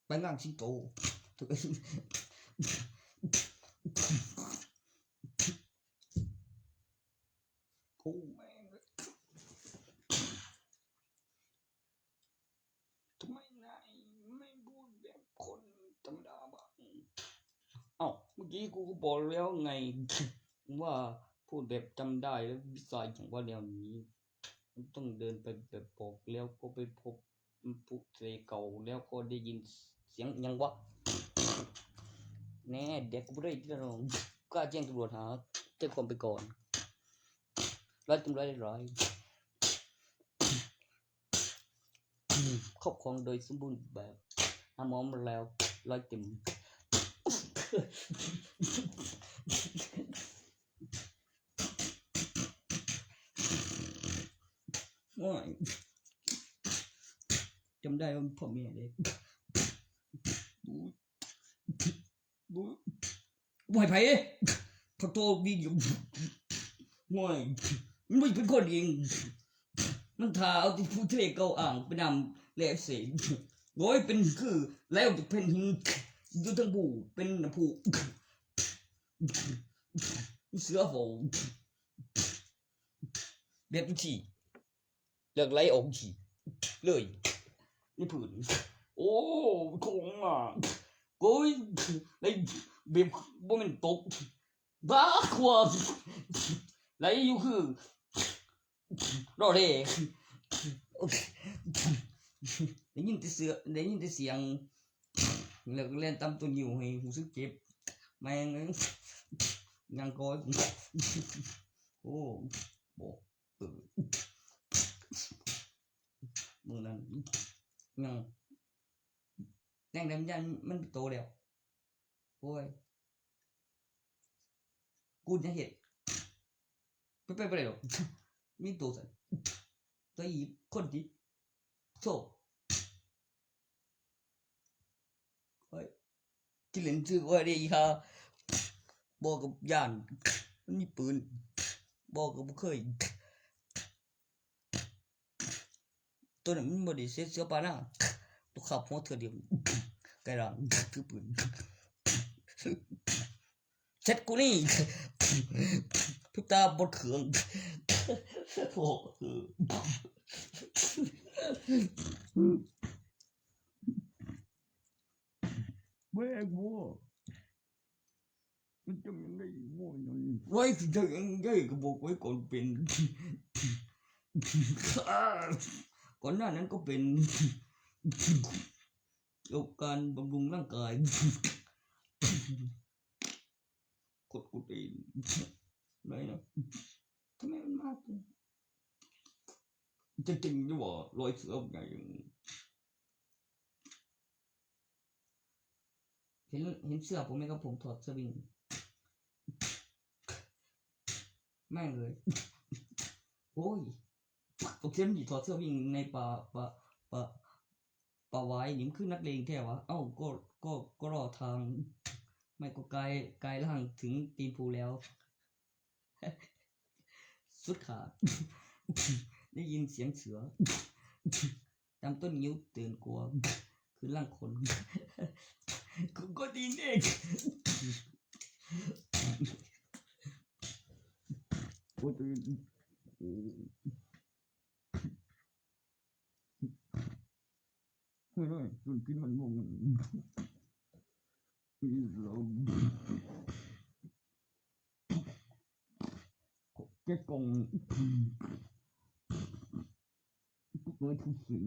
ไปล่างสิงโต โอ้แม่ง ทำไมนายไม่พูดแบบคนธรรมดาบ้าง เอ้า เมื่อกี้กูก็บอกแล้วไง ว่าพูดแบบจำได้แล้ววิชาอย่างว่าแนวนี้ มันต้องเดินไปแบบบอกแล้วก็ไปพบผู้เสเก่าแล้วก็ได้ยินเสียงยังวะ แน่ เดี๋ยวกูไม่ได้ที่เรากล้าแจ้งตำรวจหาแจ้งความไปก่อน ร้อยตำรวจเรียบร้อย ครอบครองโดยสมบูรณ์แบบ หาหมอมาแล้ว ร้อยเต็ม โอ้ย จำได้ว่าพ่อแม่เลย บ่ให้ไผ ขอโทษ วิดีโอ โอ้ย มันบ่เป็นคนเอง มันถ้าเอาที่ผู้ทะเลเก่าอ่างไปนำ และเสก โอ้ย เป็นคือ แล้วจะเป็นหิน อยู่ทั้งผู้ เป็นน้ำผู้ เสือโหง แบบนี้ เลือกไหลออกขี้เลย นี่ผืน โอ้ โคงอ่ะ โอ้ย ไหลแบบบ่แม่นตก บ้า ขวบ ไหลอยู่คือ รอเร่ ได้ยินแต่เสียง ได้ยินแต่เสียง แล้วก็แล่นตามต้นงิ้วให้รู้สึกเจ็บ แม่งเอ้ย ยังก้อย โอ้ บ่ เออ มื้อนั้น ยัง แรงดันยานมันโตแล้ว โอ้ย กูจะเฮ็ด ไป ไปบ่ได้ดอก มีโตสั่น ตัวอีคนที่ โธ่ โอ้ย กินเล่นซื่อบ่ได้อีห่า บ่ก็ย้าน มันมีปืน บ่ก็บ่เคย ตัวนั้นมันบ่ได้ใส่เสื้อผ้านะ ตัวขับหัวเทื่อเดียว ไกลละ คือปืน เช็ดกูนี่ พริบตาบดเคือง โอ้โห แม่งโว้ย มันจะยังไงโว้ยนั่น ไว้สิจะยังไงก็บอกไว้ก่อนเป็น ก่อนหน้านั้นก็เป็น เกี่ยวกับการบำรุงร่างกาย กดกูตีน ไหนนะ ทำไมมันมากจัง จริงๆนี่หว่ารอยเสือเป็นไง เห็น เห็นเสื้อผมไหมครับ ผมถอดสวิง แม่งเลย โอ้ย ผมเสียมดีถอดเสื้อวิ่งในป่า ป่า ป่า ป่าไว้นี่มันคือนักเลงแท้วะ เอ้า ก็ ก็ ก็รอทาง ไม่ก็กลาย กลายร่างถึงตีนภูแล้ว สุดขาด ได้ยินเสียงเสือ ตามต้นงิ้วตื่นกลัว คือร่างคน กูก็ดีเอง โอ้ย โอ้ย เฮ้ย เฮ้ย ต้นกินมันม่วง อีหลง แกะกล่อง ทุกไม้ทุกสิ่ง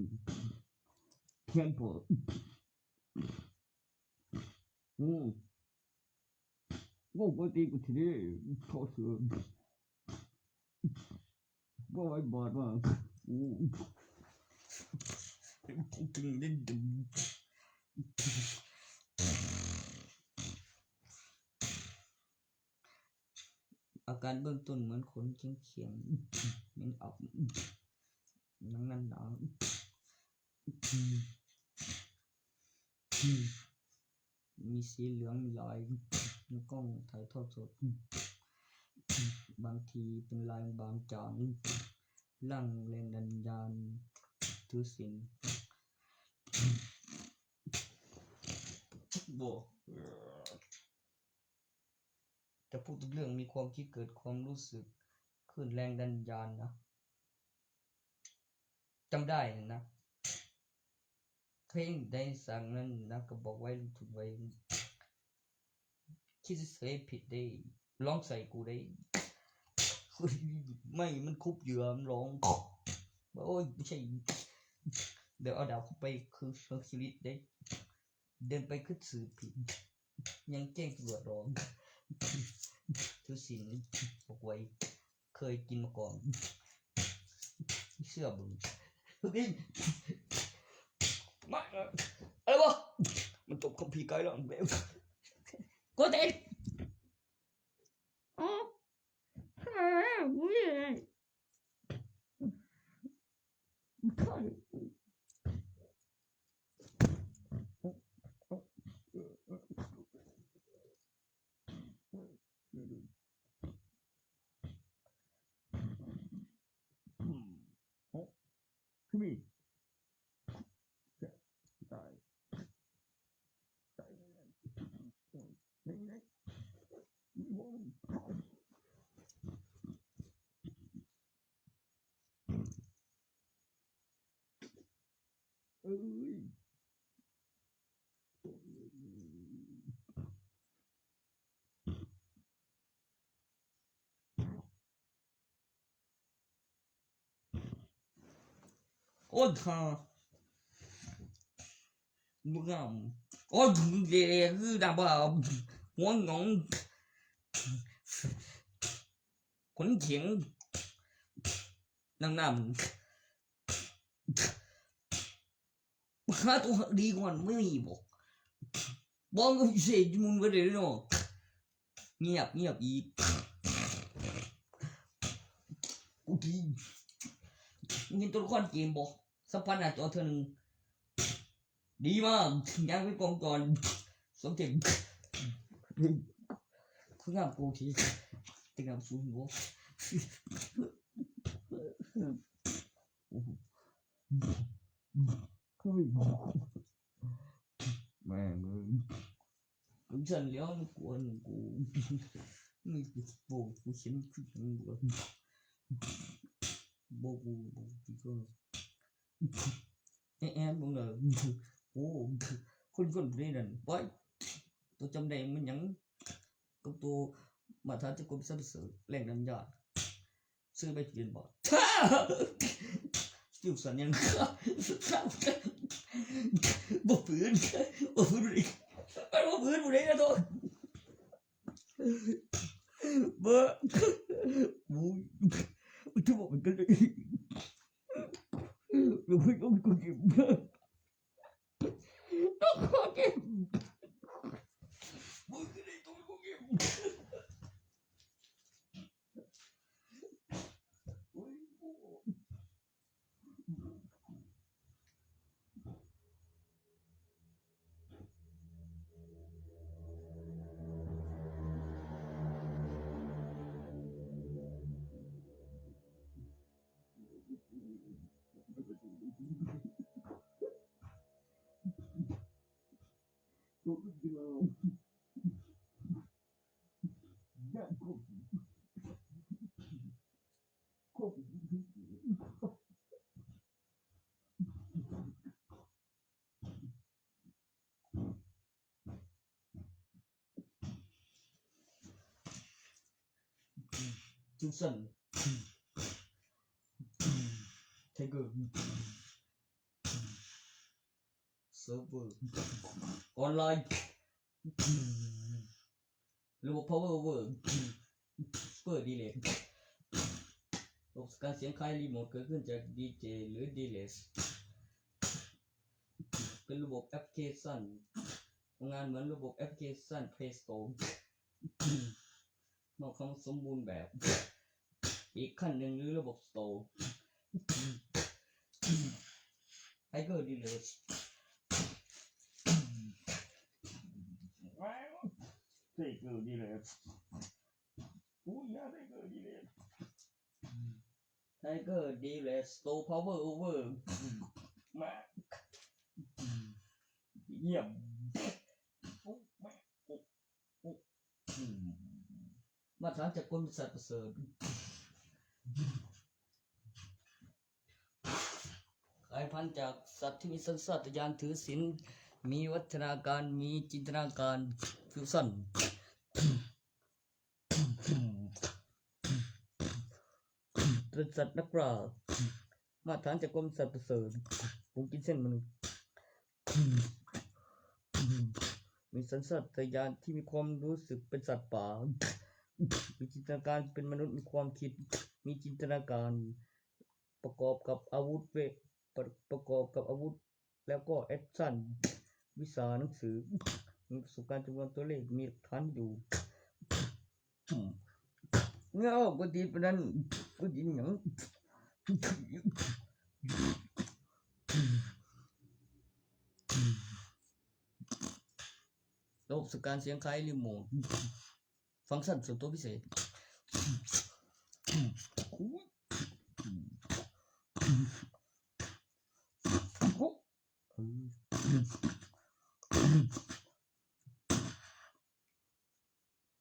เพียงพอ โอ้ โอ้ ปกติกูทีเดียว ขอเสือ ว่าไว้บอดว่า โอ้ กูถึงได้ดู อาการเบื้องต้นเหมือนขนเขียงๆ เหม็นอับ หนังหนาๆ มีสีเหลือง มีลายในกล้องถ่ายทอดสด บางทีเป็นลายบางจาง ร่างแรงดันยาน ถือศีล บ่ จะพูดทุกเรื่อง มีความคิด เกิดความรู้สึก คลื่นแรงดันยานนะ จำได้นะ เพลงได้สั่งนั่นนะ ก็บอกไว้ทุกไว้ คิดเฉยๆผิดได้ ร้องใส่กูได้ ไม่ มันคุบเหยื่อ มันร้อง โอ้ย ไม่ใช่ เดี๋ยวเอาดาวเข้าไป คือเฮอร์คิวลิสได้ เดินไปคือสื่อผิด ยังแจ้งตำรวจรอ ถือศีลบอกไว้ เคยกินมาก่อน เชื่อมึง เฮ้ย มา อะไรวะ มันตบคัมภีร์ไกลแล้ว แบบ โกเตน อ๋อ Come here. Oda. Bugam. Oda, le, da, ba, wang, yong. Kun, jing. Nang, nam. หาตัวดีก่อนไม่มีบอกบอกก็พิเศษอยู่มุนไปเลยเนาะเงียบเงียบอีกกูดีเห็นตัวละครเกมบอกสัมผัสหน้าจอเธอหนึ่งดีมากยังไม่กองก่อนสมเด็จคืองามกูทีติงามสูงหัวโอ้โห แม่งเอ้ยกูสั่นแล้วมันกวนกูนี่กูบอกกูเขียนคือยังบอกบอกกูบอกกูก็แอบแอบมึงเลยโอ้คนคนผู้นี้นั่นไปตัวจำได้มันยังกับตัวมาท้าจะกลมสันเสริญแรงดันยาซื้อไปเรียนบอด ฟิวสันยังบ่ปืนบ่ปืนเลยบ่ปืนบ่ได้นะตัวบ่อุ้ยมันจะบอกมันกันเลยมันก็ต้องกูเก็บต้องกูเก็บ Tucson Tiger Server Online ระบบ power over super delay ระบบการเสียงคล้ายรีโมทเกิดขึ้นจากดีเจหรือดีเลย์เป็นระบบแอปพลิเคชันทำงานเหมือนระบบแอปพลิเคชัน Play Store มอบความสมบูรณ์แบบอีกขั้นหนึ่งหรือระบบ Store Tiger Delay Tiger Delay อุ้ยยา Tiger Delay Tiger Delay Store Power Over มาเยี่ยมมาตรฐานจากกลมสัตว์ประเสริฐกลายพันธุ์จากสัตว์ที่มีสัญชาตญาณถือศีลมีวัฒนาการมีจินตนาการฟิวชั่นเป็นสัตว์นักล่ามาตรฐานจากกลมสัตว์ประเสริฐผมกินเส้นมนุษย์ มีสัญชาตญาณที่มีความรู้สึกเป็นสัตว์ป่า มีจินตนาการเป็นมนุษย์ มีความคิด มีจินตนาการ ประกอบกับอาวุธเวท ประ ประกอบกับอาวุธ แล้วก็แอคชั่น วิชาหนังสือ มีประสบการณ์จำนวนตัวเลข มีหลักฐานอยู่ เงาก็ดีปานนั้น ก็ดีหยัง ระบบสั่งการเสียงคล้ายรีโมท ฟังก์ชันส่วนตัวพิเศษ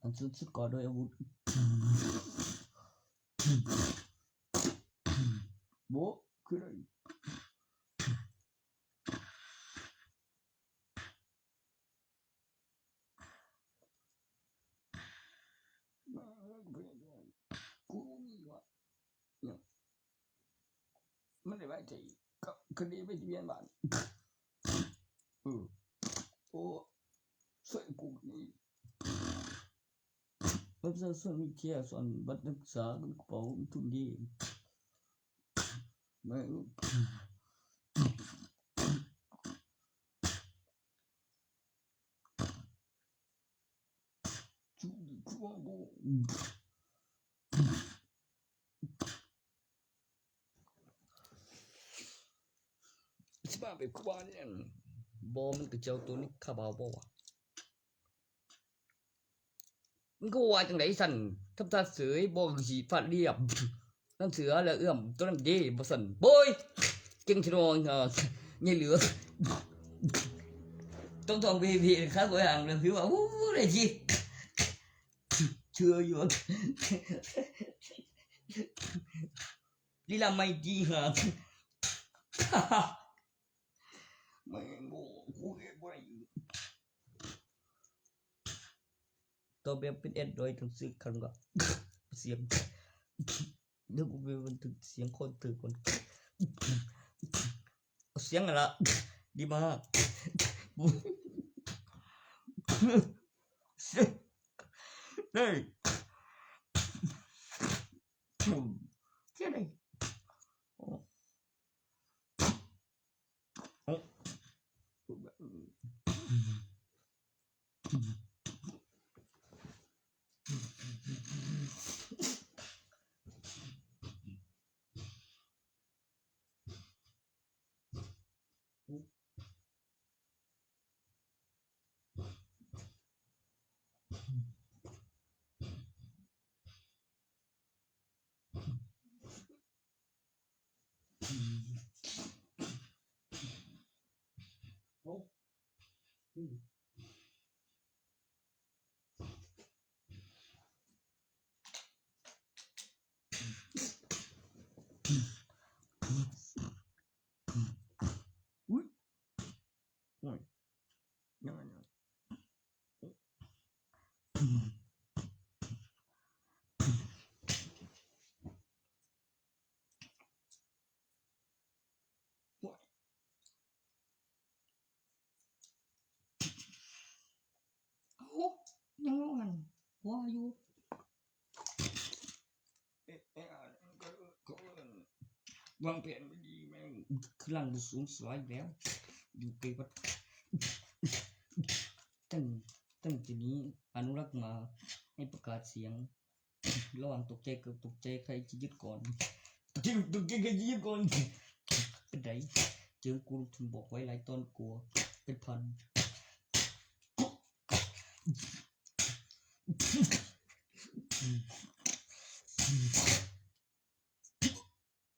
อันสุดสุดก่อด้วยอาวุธ โบะ คืออะไร กูมีวะ เนี่ย มันได้ไว้ใจกับคดีไปทะเบียนบ้าน เออ โอ้ ช่วยกูนี่ เว็บไซต์ส่วนมีเทียส่วนบัตรนักศึกษา กระเป๋าทุนดี แม่ง สิบ้าไปคว้าเนี่ย บ่ มันก็เจ้าตัวนี้คาบาวบ่วะ มันก็ว่าจังได๋สั่น ทำตาเสย บ่ ก็สิฟาดเรียบ นั่นเสือแล้วเอื้อม ตัวนั้นเด้ บ่สั่น โบ้ย เก่งชะนอง เอ่อ ใหญ่เหลือ ต้องท่องเบเบครับ บ่ห่างเลย คือว่า โอ้ ได้สิ เชื่ออยู่ ลีลาไม่ดีครับ แม่งบ่ กูเฮ็ดบ่ได้ ตัวแบบเป็นแอดดอยต้องซื้อคันก็ เสียง เดี๋ยวกูไปบันทึกเสียงคนตื่นก่อน เสียงอะไร ดีมาก เฮ้ย เสียงอะไร โอ้ ยังว่าหันว่าอยู่ เอ๊ะ เอ๊ะ อ่ะ ก็ ก็ วางแผนไม่ดีแม่ง คือหลังดูสูงสวยแล้ว อยู่ไกลวัด ตั้ง ตั้งแต่นี้อนุรักษ์มา ให้ประกาศเสียง ระหว่างตกใจกับตกใจใครจะยึดก่อน ตกใจกับตกใจใครจะยึดก่อน เป็นได เจอกูถึงบอกไว้หลายตอนกลัว เป็นพัน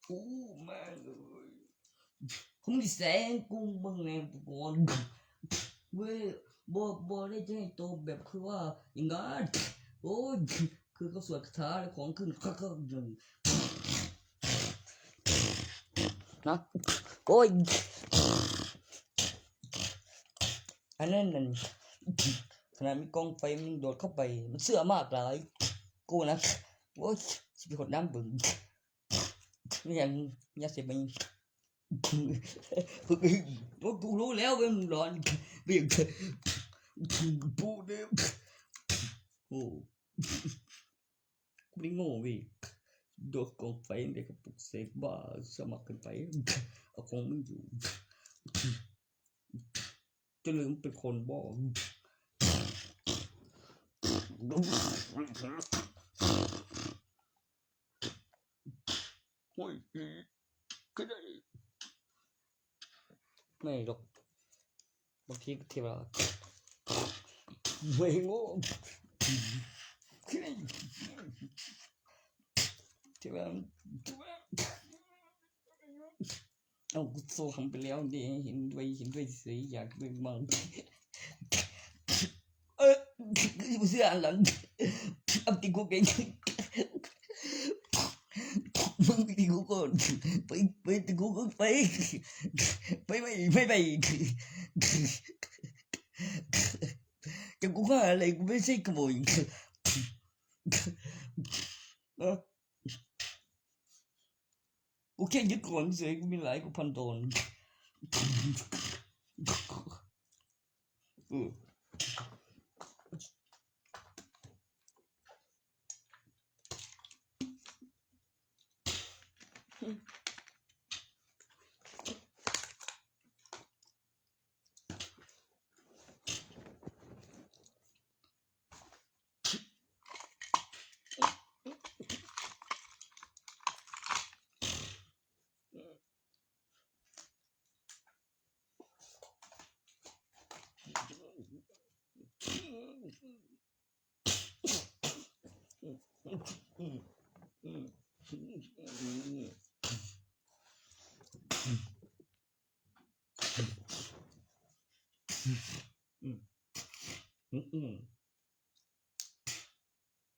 โอ้ แม่งเอ้ย มึงแสงกูเบิ่งแน่ก่อน เว้ย บ่ บ่ได้จะให้โตแบบคือว่าอย่างงั้น โอ้ย คือเขาสวดคาถาอะไรของขึ้น คักๆ อย่าง นะ โอ้ย อันนั้นนั่น ขนาดมีกองไฟมันโดดเข้าไป มันเชื่อมากหลาย กูนะ โอ้ย สิไปหดน้ำเบิ่ง เนี่ย เนี่ยเสร็จมัน โอ้ย กูรู้แล้วเว้ย มึงร้อน เปลี่ยน พูดเนี่ย โอ้ กูไม่ได้โง่เว้ย โดนกองไฟในกระปุกเสกบ้า สมัครกันไป เอาของมึงอยู่ จะลืมเป็นคนบอก โอ้ย ก็ได้ ไม่หรอก บางทีก็เทวาไม่โง่ เทวา เอา กูโซหังไปแล้วเนี่ย เห็นด้วย เห็นด้วยเฉย อยากด้วยมั่ง เออ กูเชื่ออันหลัง เอาติกูไป มึงติกูก่อน ไป ไปติกูก่อน ไป ไป ไป ไป ไป จะกูฆ่าอะไร กูไม่ใช่ขโมย เออ กูแค่ยึดของเฉย กูมีหลายกว่าพันดอน อืม อืม อืม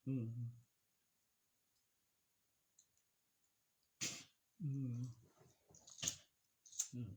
อืม อืม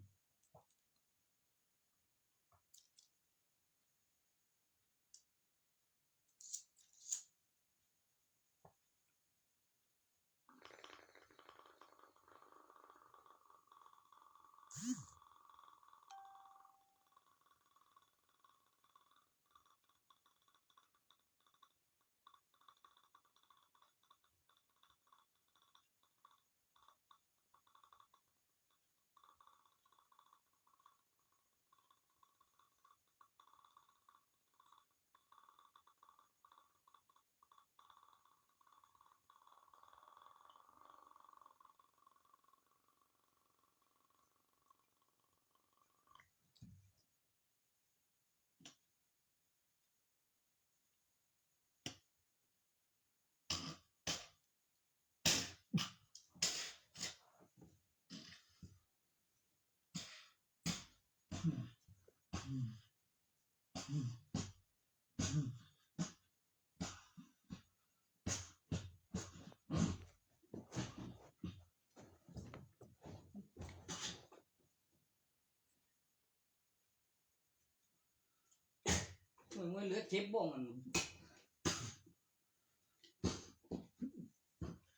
มันเหลือเจ็บบ่มัน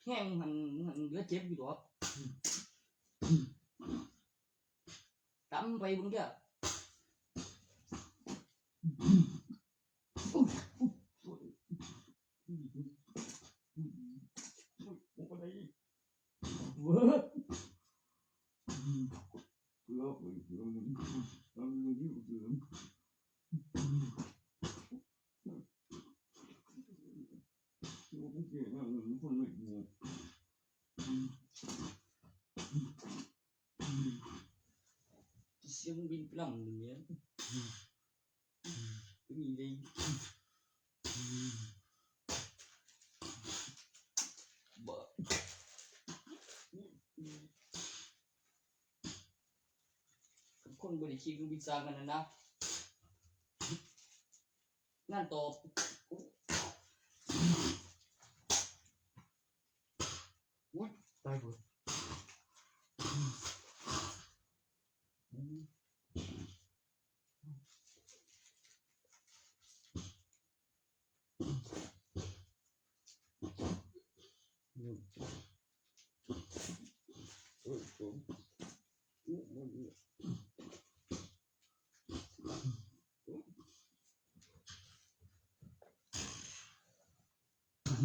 แห้งมัน มันเหลือเจ็บอยู่ดอก ตำไปเบิ่งเด้อ เสียงบินปล้ำอยู่เนี่ย มีเลย บ่ คนบ่ได้คิดวิจารณ์กันนะนะ งานต่อ อุ้ย ตายเบิด อืม โอ้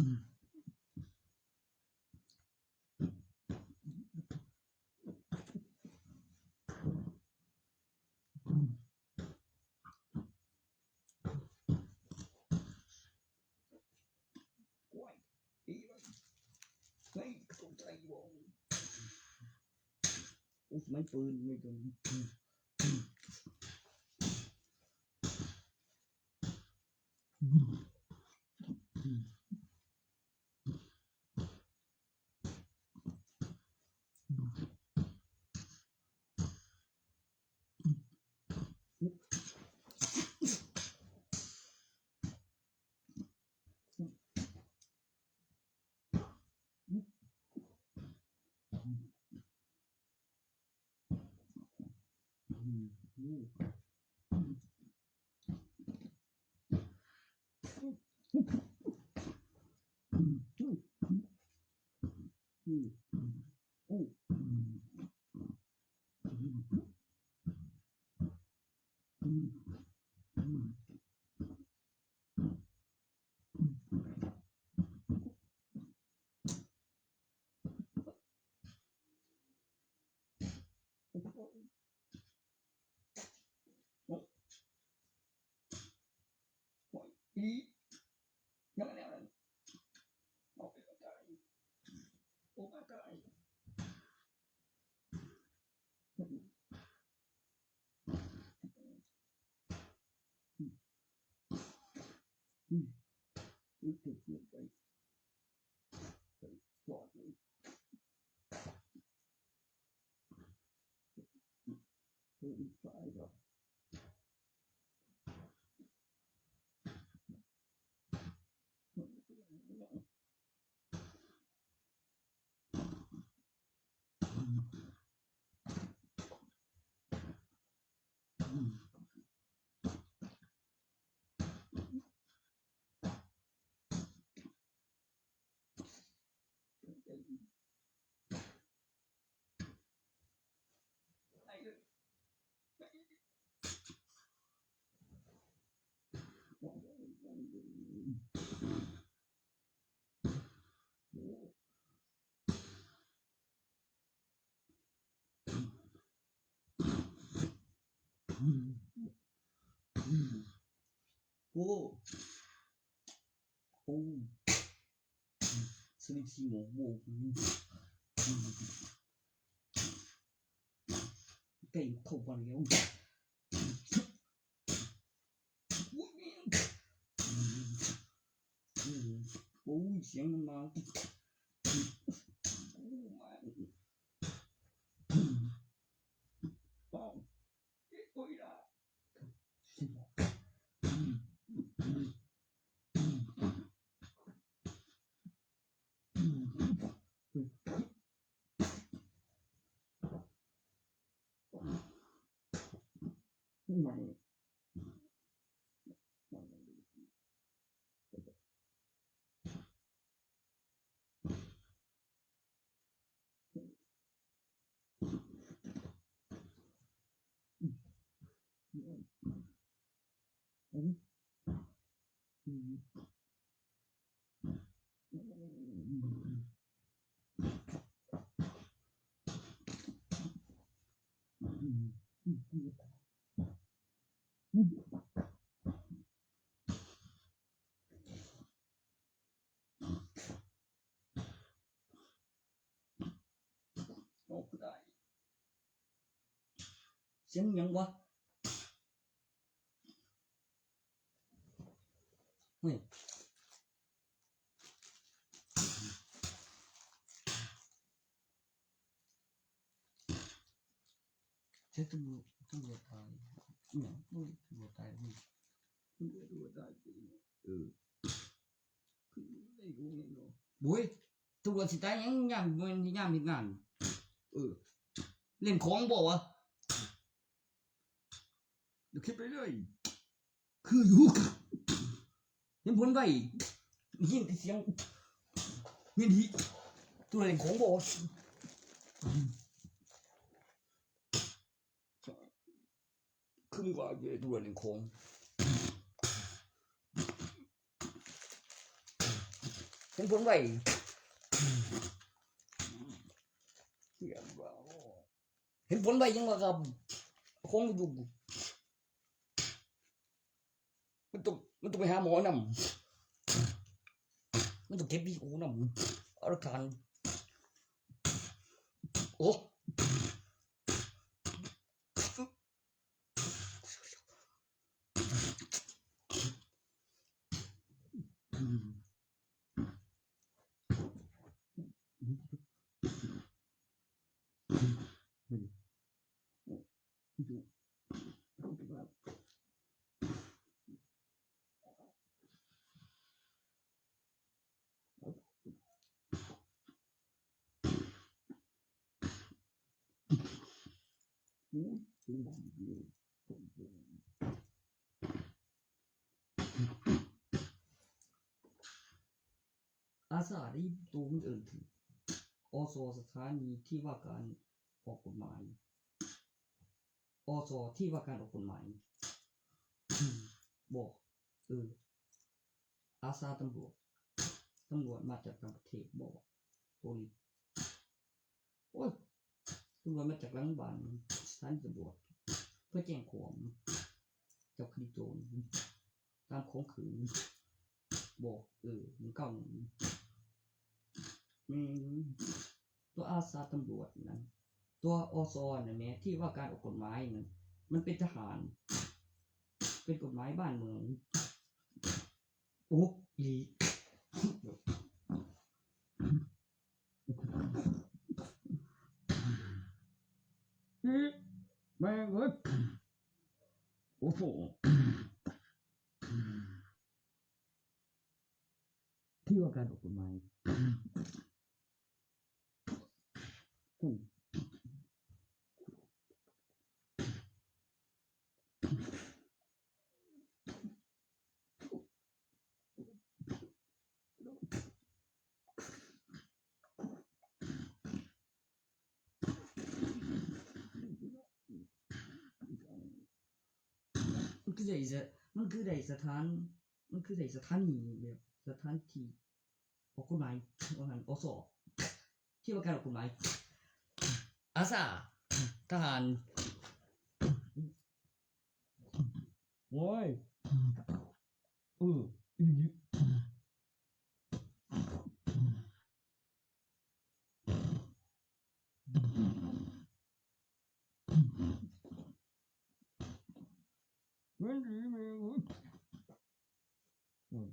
ย อีกแล้ว เฮ้ย ตกใจบ่ โอ้ย ไม่ปืน ไม่ปืน อี ยังไงเนี่ย โอ้ my god อืม อืม เก็บเงินไป ไปก่อนเลย ไปอีกฝ่ายก่อน โอ้ โอ้ สลิงสีหมอกโบก ไก่เข้าไปแล้ว โอ้ยแม่ง อืม โอ้ย เสียงมันมา โอ้ย แม่ง ป้อง เอ๊ะ โอ้ยล่ะ ไม่ ออกได้ เสียงหยังวะ เฮ้ย ใช่ตำรวจ ตำรวจตาย เนี่ย ตำรวจตาย ตำรวจตาย เออ คือไม่รู้ไงเนาะ บุ้ย ตำรวจสิตายหยัง ยาม ยามเฮ็ดงาน เออ เล่นของบ่วะ เดี๋ยวคิดไปเรื่อย คืออยู่ เห็นผลไว ยินแต่เสียง ยินดี ตำรวจเล่นของบ่วะ คือว่าอยู่ในตัวหนึ่งของ เ เห็นผลไว เห็นผลไวยังว่าครับ ของอยู่ มันต้อง มันต้องไปหาหมอนำ มันต้องเก็บวีโอนำ เอาหลักฐาน โอ้ อาสาได้ตัวมันเอินถึง อส สถานีที่ว่าการออกกฎหมาย อส ที่ว่าการออกกฎหมาย บอก เออ อาสาตำรวจ ตำรวจมาจากต่างประเทศ บอก โปลิส โอ้ย ตำรวจมาจากหลังบ้าน สถานีตำรวจ เพื่อแจ้งความจับคดีโจร ตามของคืน บอก เออ หนึ่งเก้าหนึ่ง อืม ตัวอาสาตำรวจนั้น ตัว อส นั่นแหม ที่ว่าการออกกฎหมายนั้น มันเป็นทหาร เป็นกฎหมายบ้านเมือง โอ้ อี อี แม่งเอ้ย โอ้โห ที่ว่าการออกกฎหมาย อืม มันคือได้สะ มันคือได้สถาน มันคือได้สถานีแบบสถานที่ออกกฎหมาย ว่างั้น อส ที่ว่าการออกกฎหมาย อาสา ทหาร โอ้ย เออ อี มันดีแม่งเว้ย อืม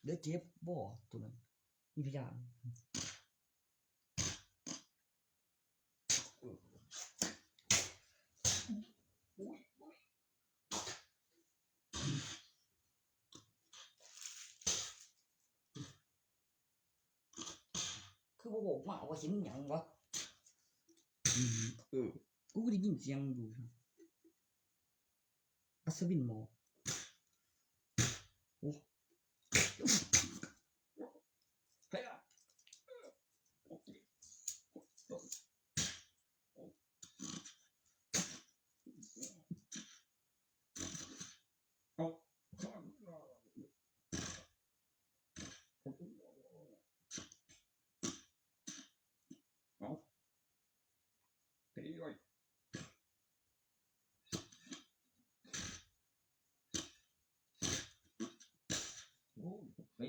เดี๋ยวเจ็บบ่ตัวนั้น มีพยาน คือบ่บอกมาว่าเห็นหยังวะ อืม เออ กูก็ได้ยินเสียงอยู่ อัศวินหมอก โอ้ เฮ้ยอะ เอา เอา ตีเลย โอ้ย ตี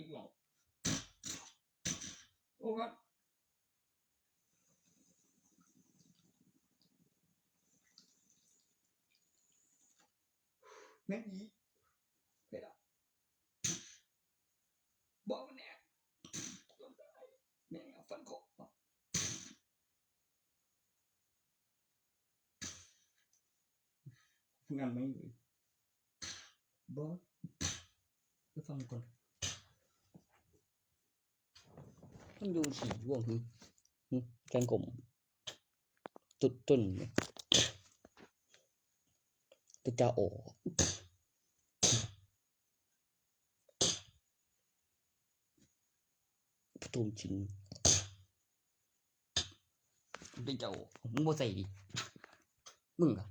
แม่งอี ไม่ได้ บอกมันเนี่ย แม่งเอาฟันคอ งานไม่เลย บอส ไปฟังก่อน มันอยู่สี่ช่วง หึ หึ แกงกลม ตุดตุ่น ตะจาโอ ปทุมชิน ตะจาโอ มึงบ่ใส่ดิ มึงอะ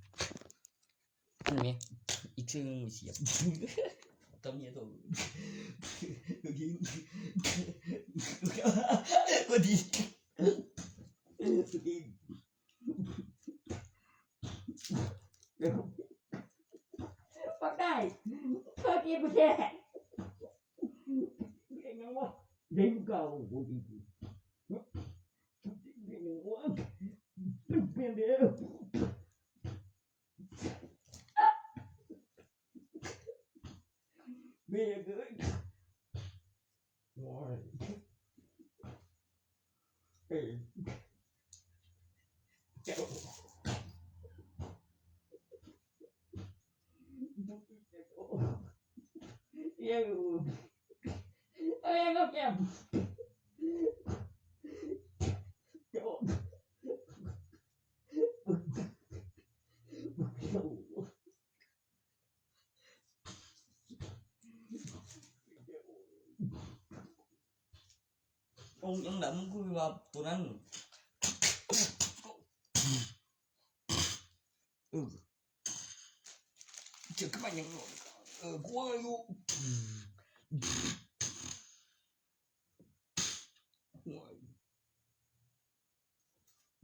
อันนี้ อีกชื่อหนึ่งเสียบ ตำเมียโต ก็ดี ก็ดี ปักได้ เพิ่มอีกกูแท้ เรียนยังวะ เรียนเก่า กูดี เรียนยังวะ เปลี่ยนเด้อ เรียนเด้อ โอ้ย เอ้ย เจ้า เอ้ย เอ้ย ก็แก้ม เจ้า องค์ยังดำกูว่าตัวนั้น เออ เจ็บขึ้นมายัง เออ กูว่าอยู่ โอ้ย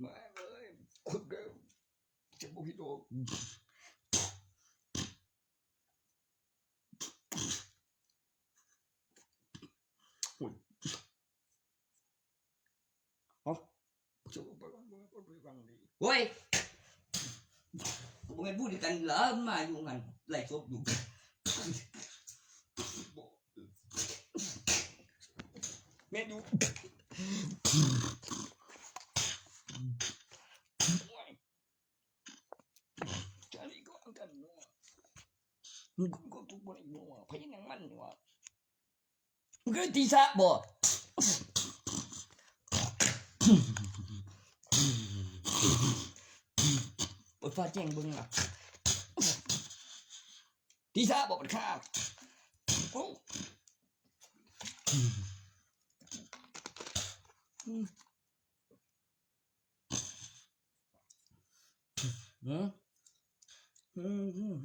มาเลย คนเดียว เจ็บบ่ผิดดอก โอ้ย เอ้า เจ็บบ่ไปฟัง บ่ไปฟังดี โอ้ย บ่แม่นพูดกันเหรอ มาอยู่งานไลฟ์สดอยู่ แม่นอยู่ โอ้ย จารีก็อังกันเนาะ มึงก็ทุกวันเนาะ พยายามมันนี่วะ มึงก็ตีสะบ่ เปิดฟ้าแจ้งเบิ่งล่ะ ตีสะบ่ มันฆ่า โอ้ อืม อืม อืม อืม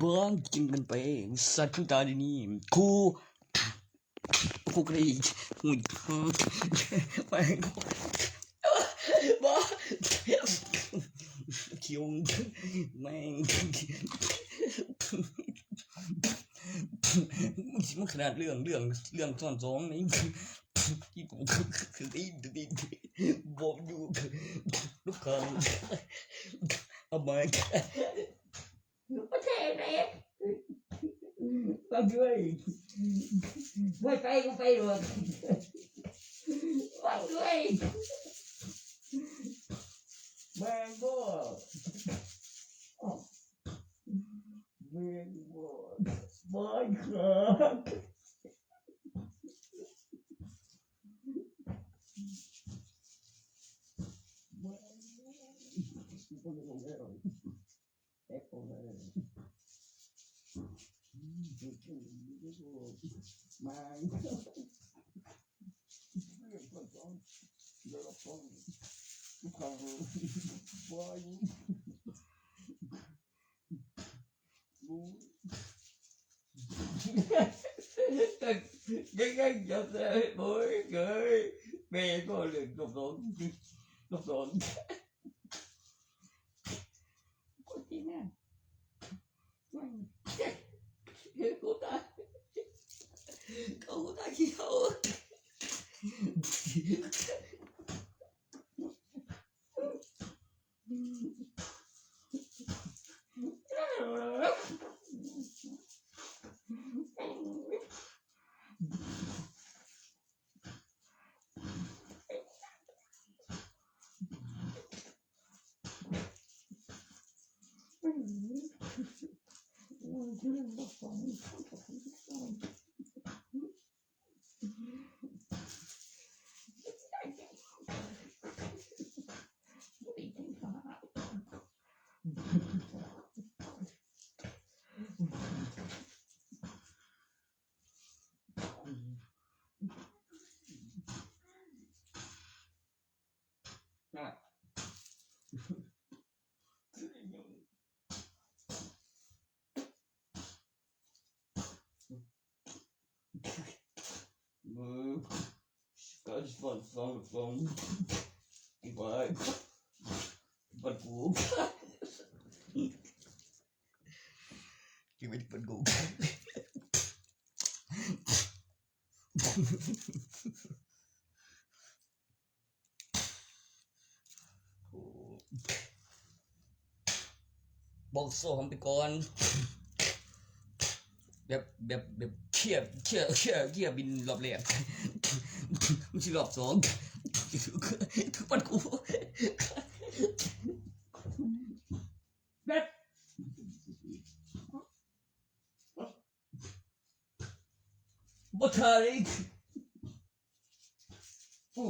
บ้างกินกันไป สัตว์ขึ้นตาดีนี่ คู่ คู่กระอีก อุ้ย ไป บ้า คิว แม่ง มันขนาดเรื่อง เรื่อง เรื่องซ้อนสองนี่ ที่ผมคือ คือ ที่ ที่ บอกอยู่ ลูกค้า เอามา ประเทศไหน ไปด้วย ไม่ไปก็ไปเลย ไปด้วย แมงบอด แมงบอด บอดครับ แมงบอด แอปเปิ้ลเลย มา เรื่องก่อนสอง เดี๋ยวเราฟัง ทุกครั้ง ว่าอยู่ รู้ ยังไงยังไง โอ้ยเอ้ย แม่ก็เลยตกลง ตกลง คนที่นั่น กูตาย กูตายขี้เขา Move. Got just one phone, phone. Goodbye. But go. Give it, but go. บอกโซ่ผมไปก่อน แบบ แบบ แบบเคลียร์ เคลียร์ เคลียร์ เคลียร์บินรอบแรก มันสิรอบสอง คือปัดกู แบบ บ่ทันอีก โอ้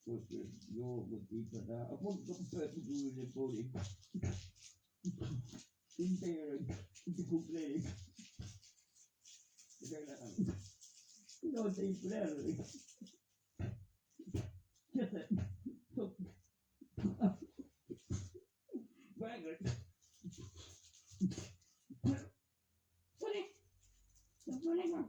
โอ้ย โยมมันตีกันนะ เอาคนต้องเปิดดูเลย โปรดิ อินเตอร์เลย อินเตอร์คุกเลย ไม่ได้แล้ว โดนตีกูแน่เลย เชื่อเถอะ แม่งเลย พูดดิ พูดดิก่อน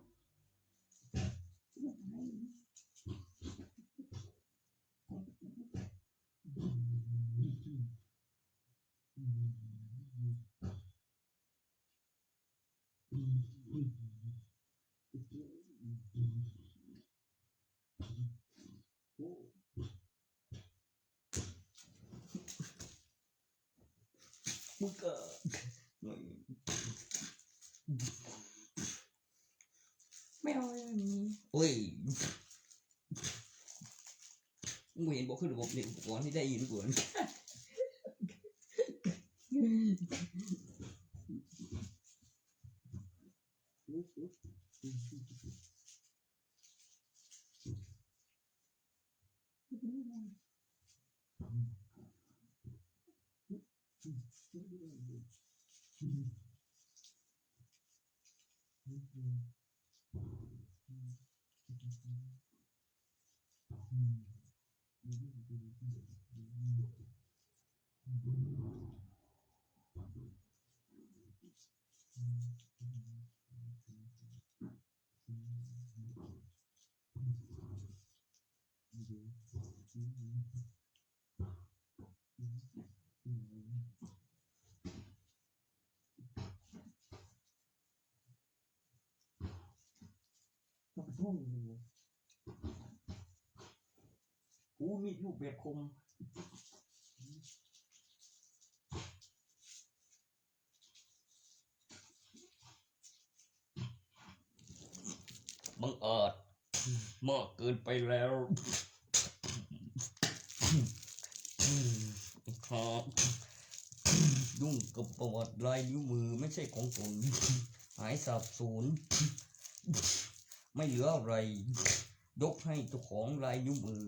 มึงก็ ไม่เอาเลยแบบนี้ โอ้ย มึงเห็นบอกคือระบบในอุปกรณ์ที่ได้ยินก่อน โอ้โห กูมีลูกแบบคม บังอาจมากเกินไปแล้ว ครับ ยุ่งกับประวัติลายนิ้วมือไม่ใช่ของตน หายสาบสูญ ไม่เหลืออะไร ยกให้เจ้าของลายนิ้วมือ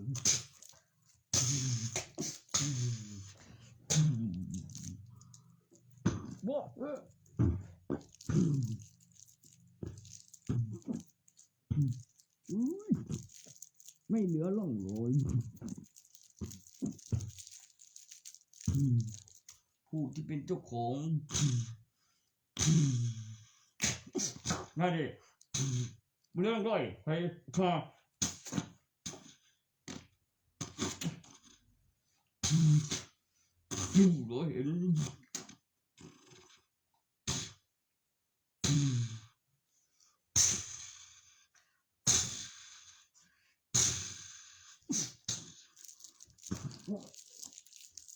บอกเออ อุ๊ย ไม่เหลือร่องรอย ผู้ที่เป็นเจ้าของ นั่นดิ ไม่เหลือร่องรอย ใครฆ่า อยู่เหรอ เห็น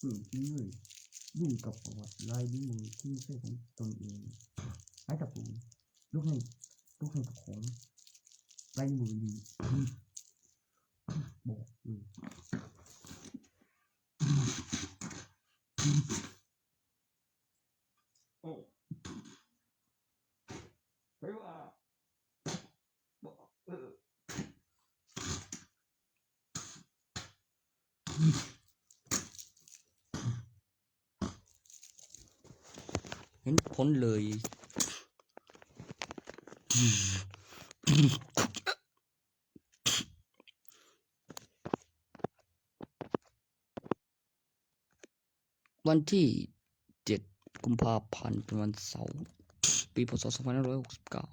อืม นี่เลย ยุ่งกับประวัติลายนิ้วมือที่ไม่ใช่ของตนเอง ให้กับผม ยกให้ ยกให้เจ้าของลายนิ้วมือดี บอกเลย โอ้ ไปว่า บอก เออ เห็นผลเลย วันที่เจ็ดกุมภาพันธ์ เป็นวันเสาร์ ปี พ.ศ. สองพันห้าร้อยหกสิบเก้า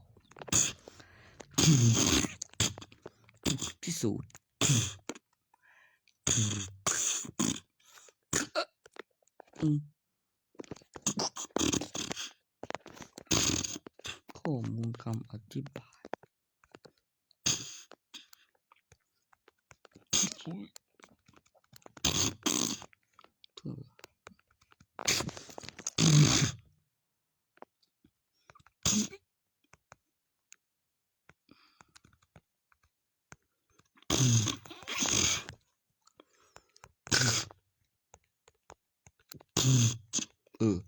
พิสูจน์ ข้อมูลคำอธิบาย เออ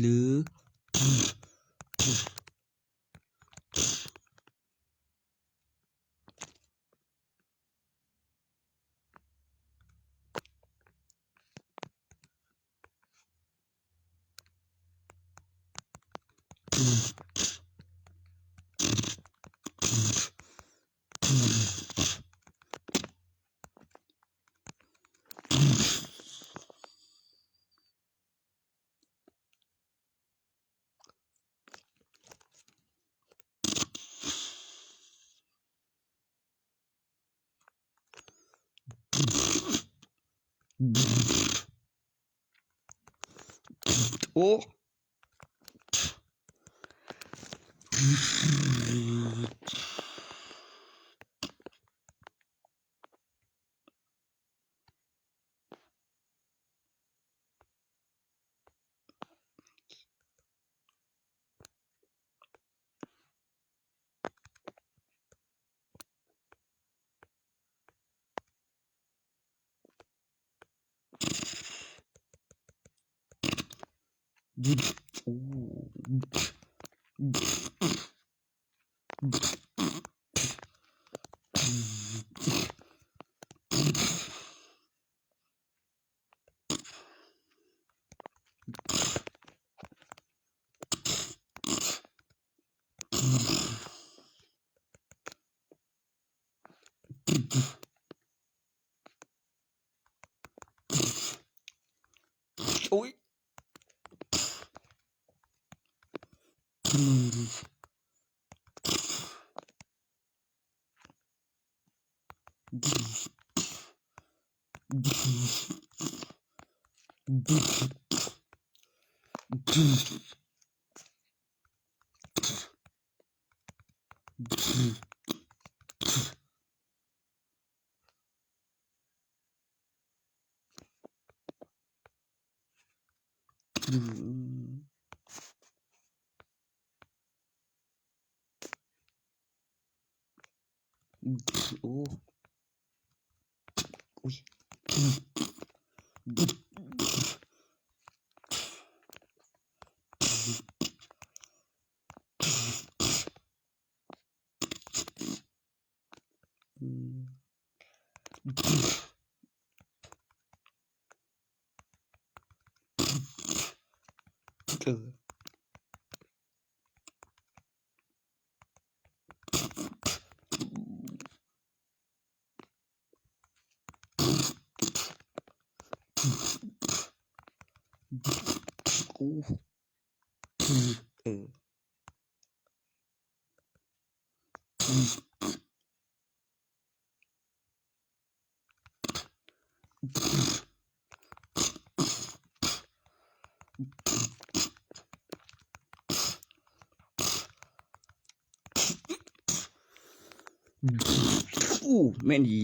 หรือ โอ้ หยุด โอ้ย โอ้ อุ้ย อืม เออ โอ้ เออ โอ้ แม่นอี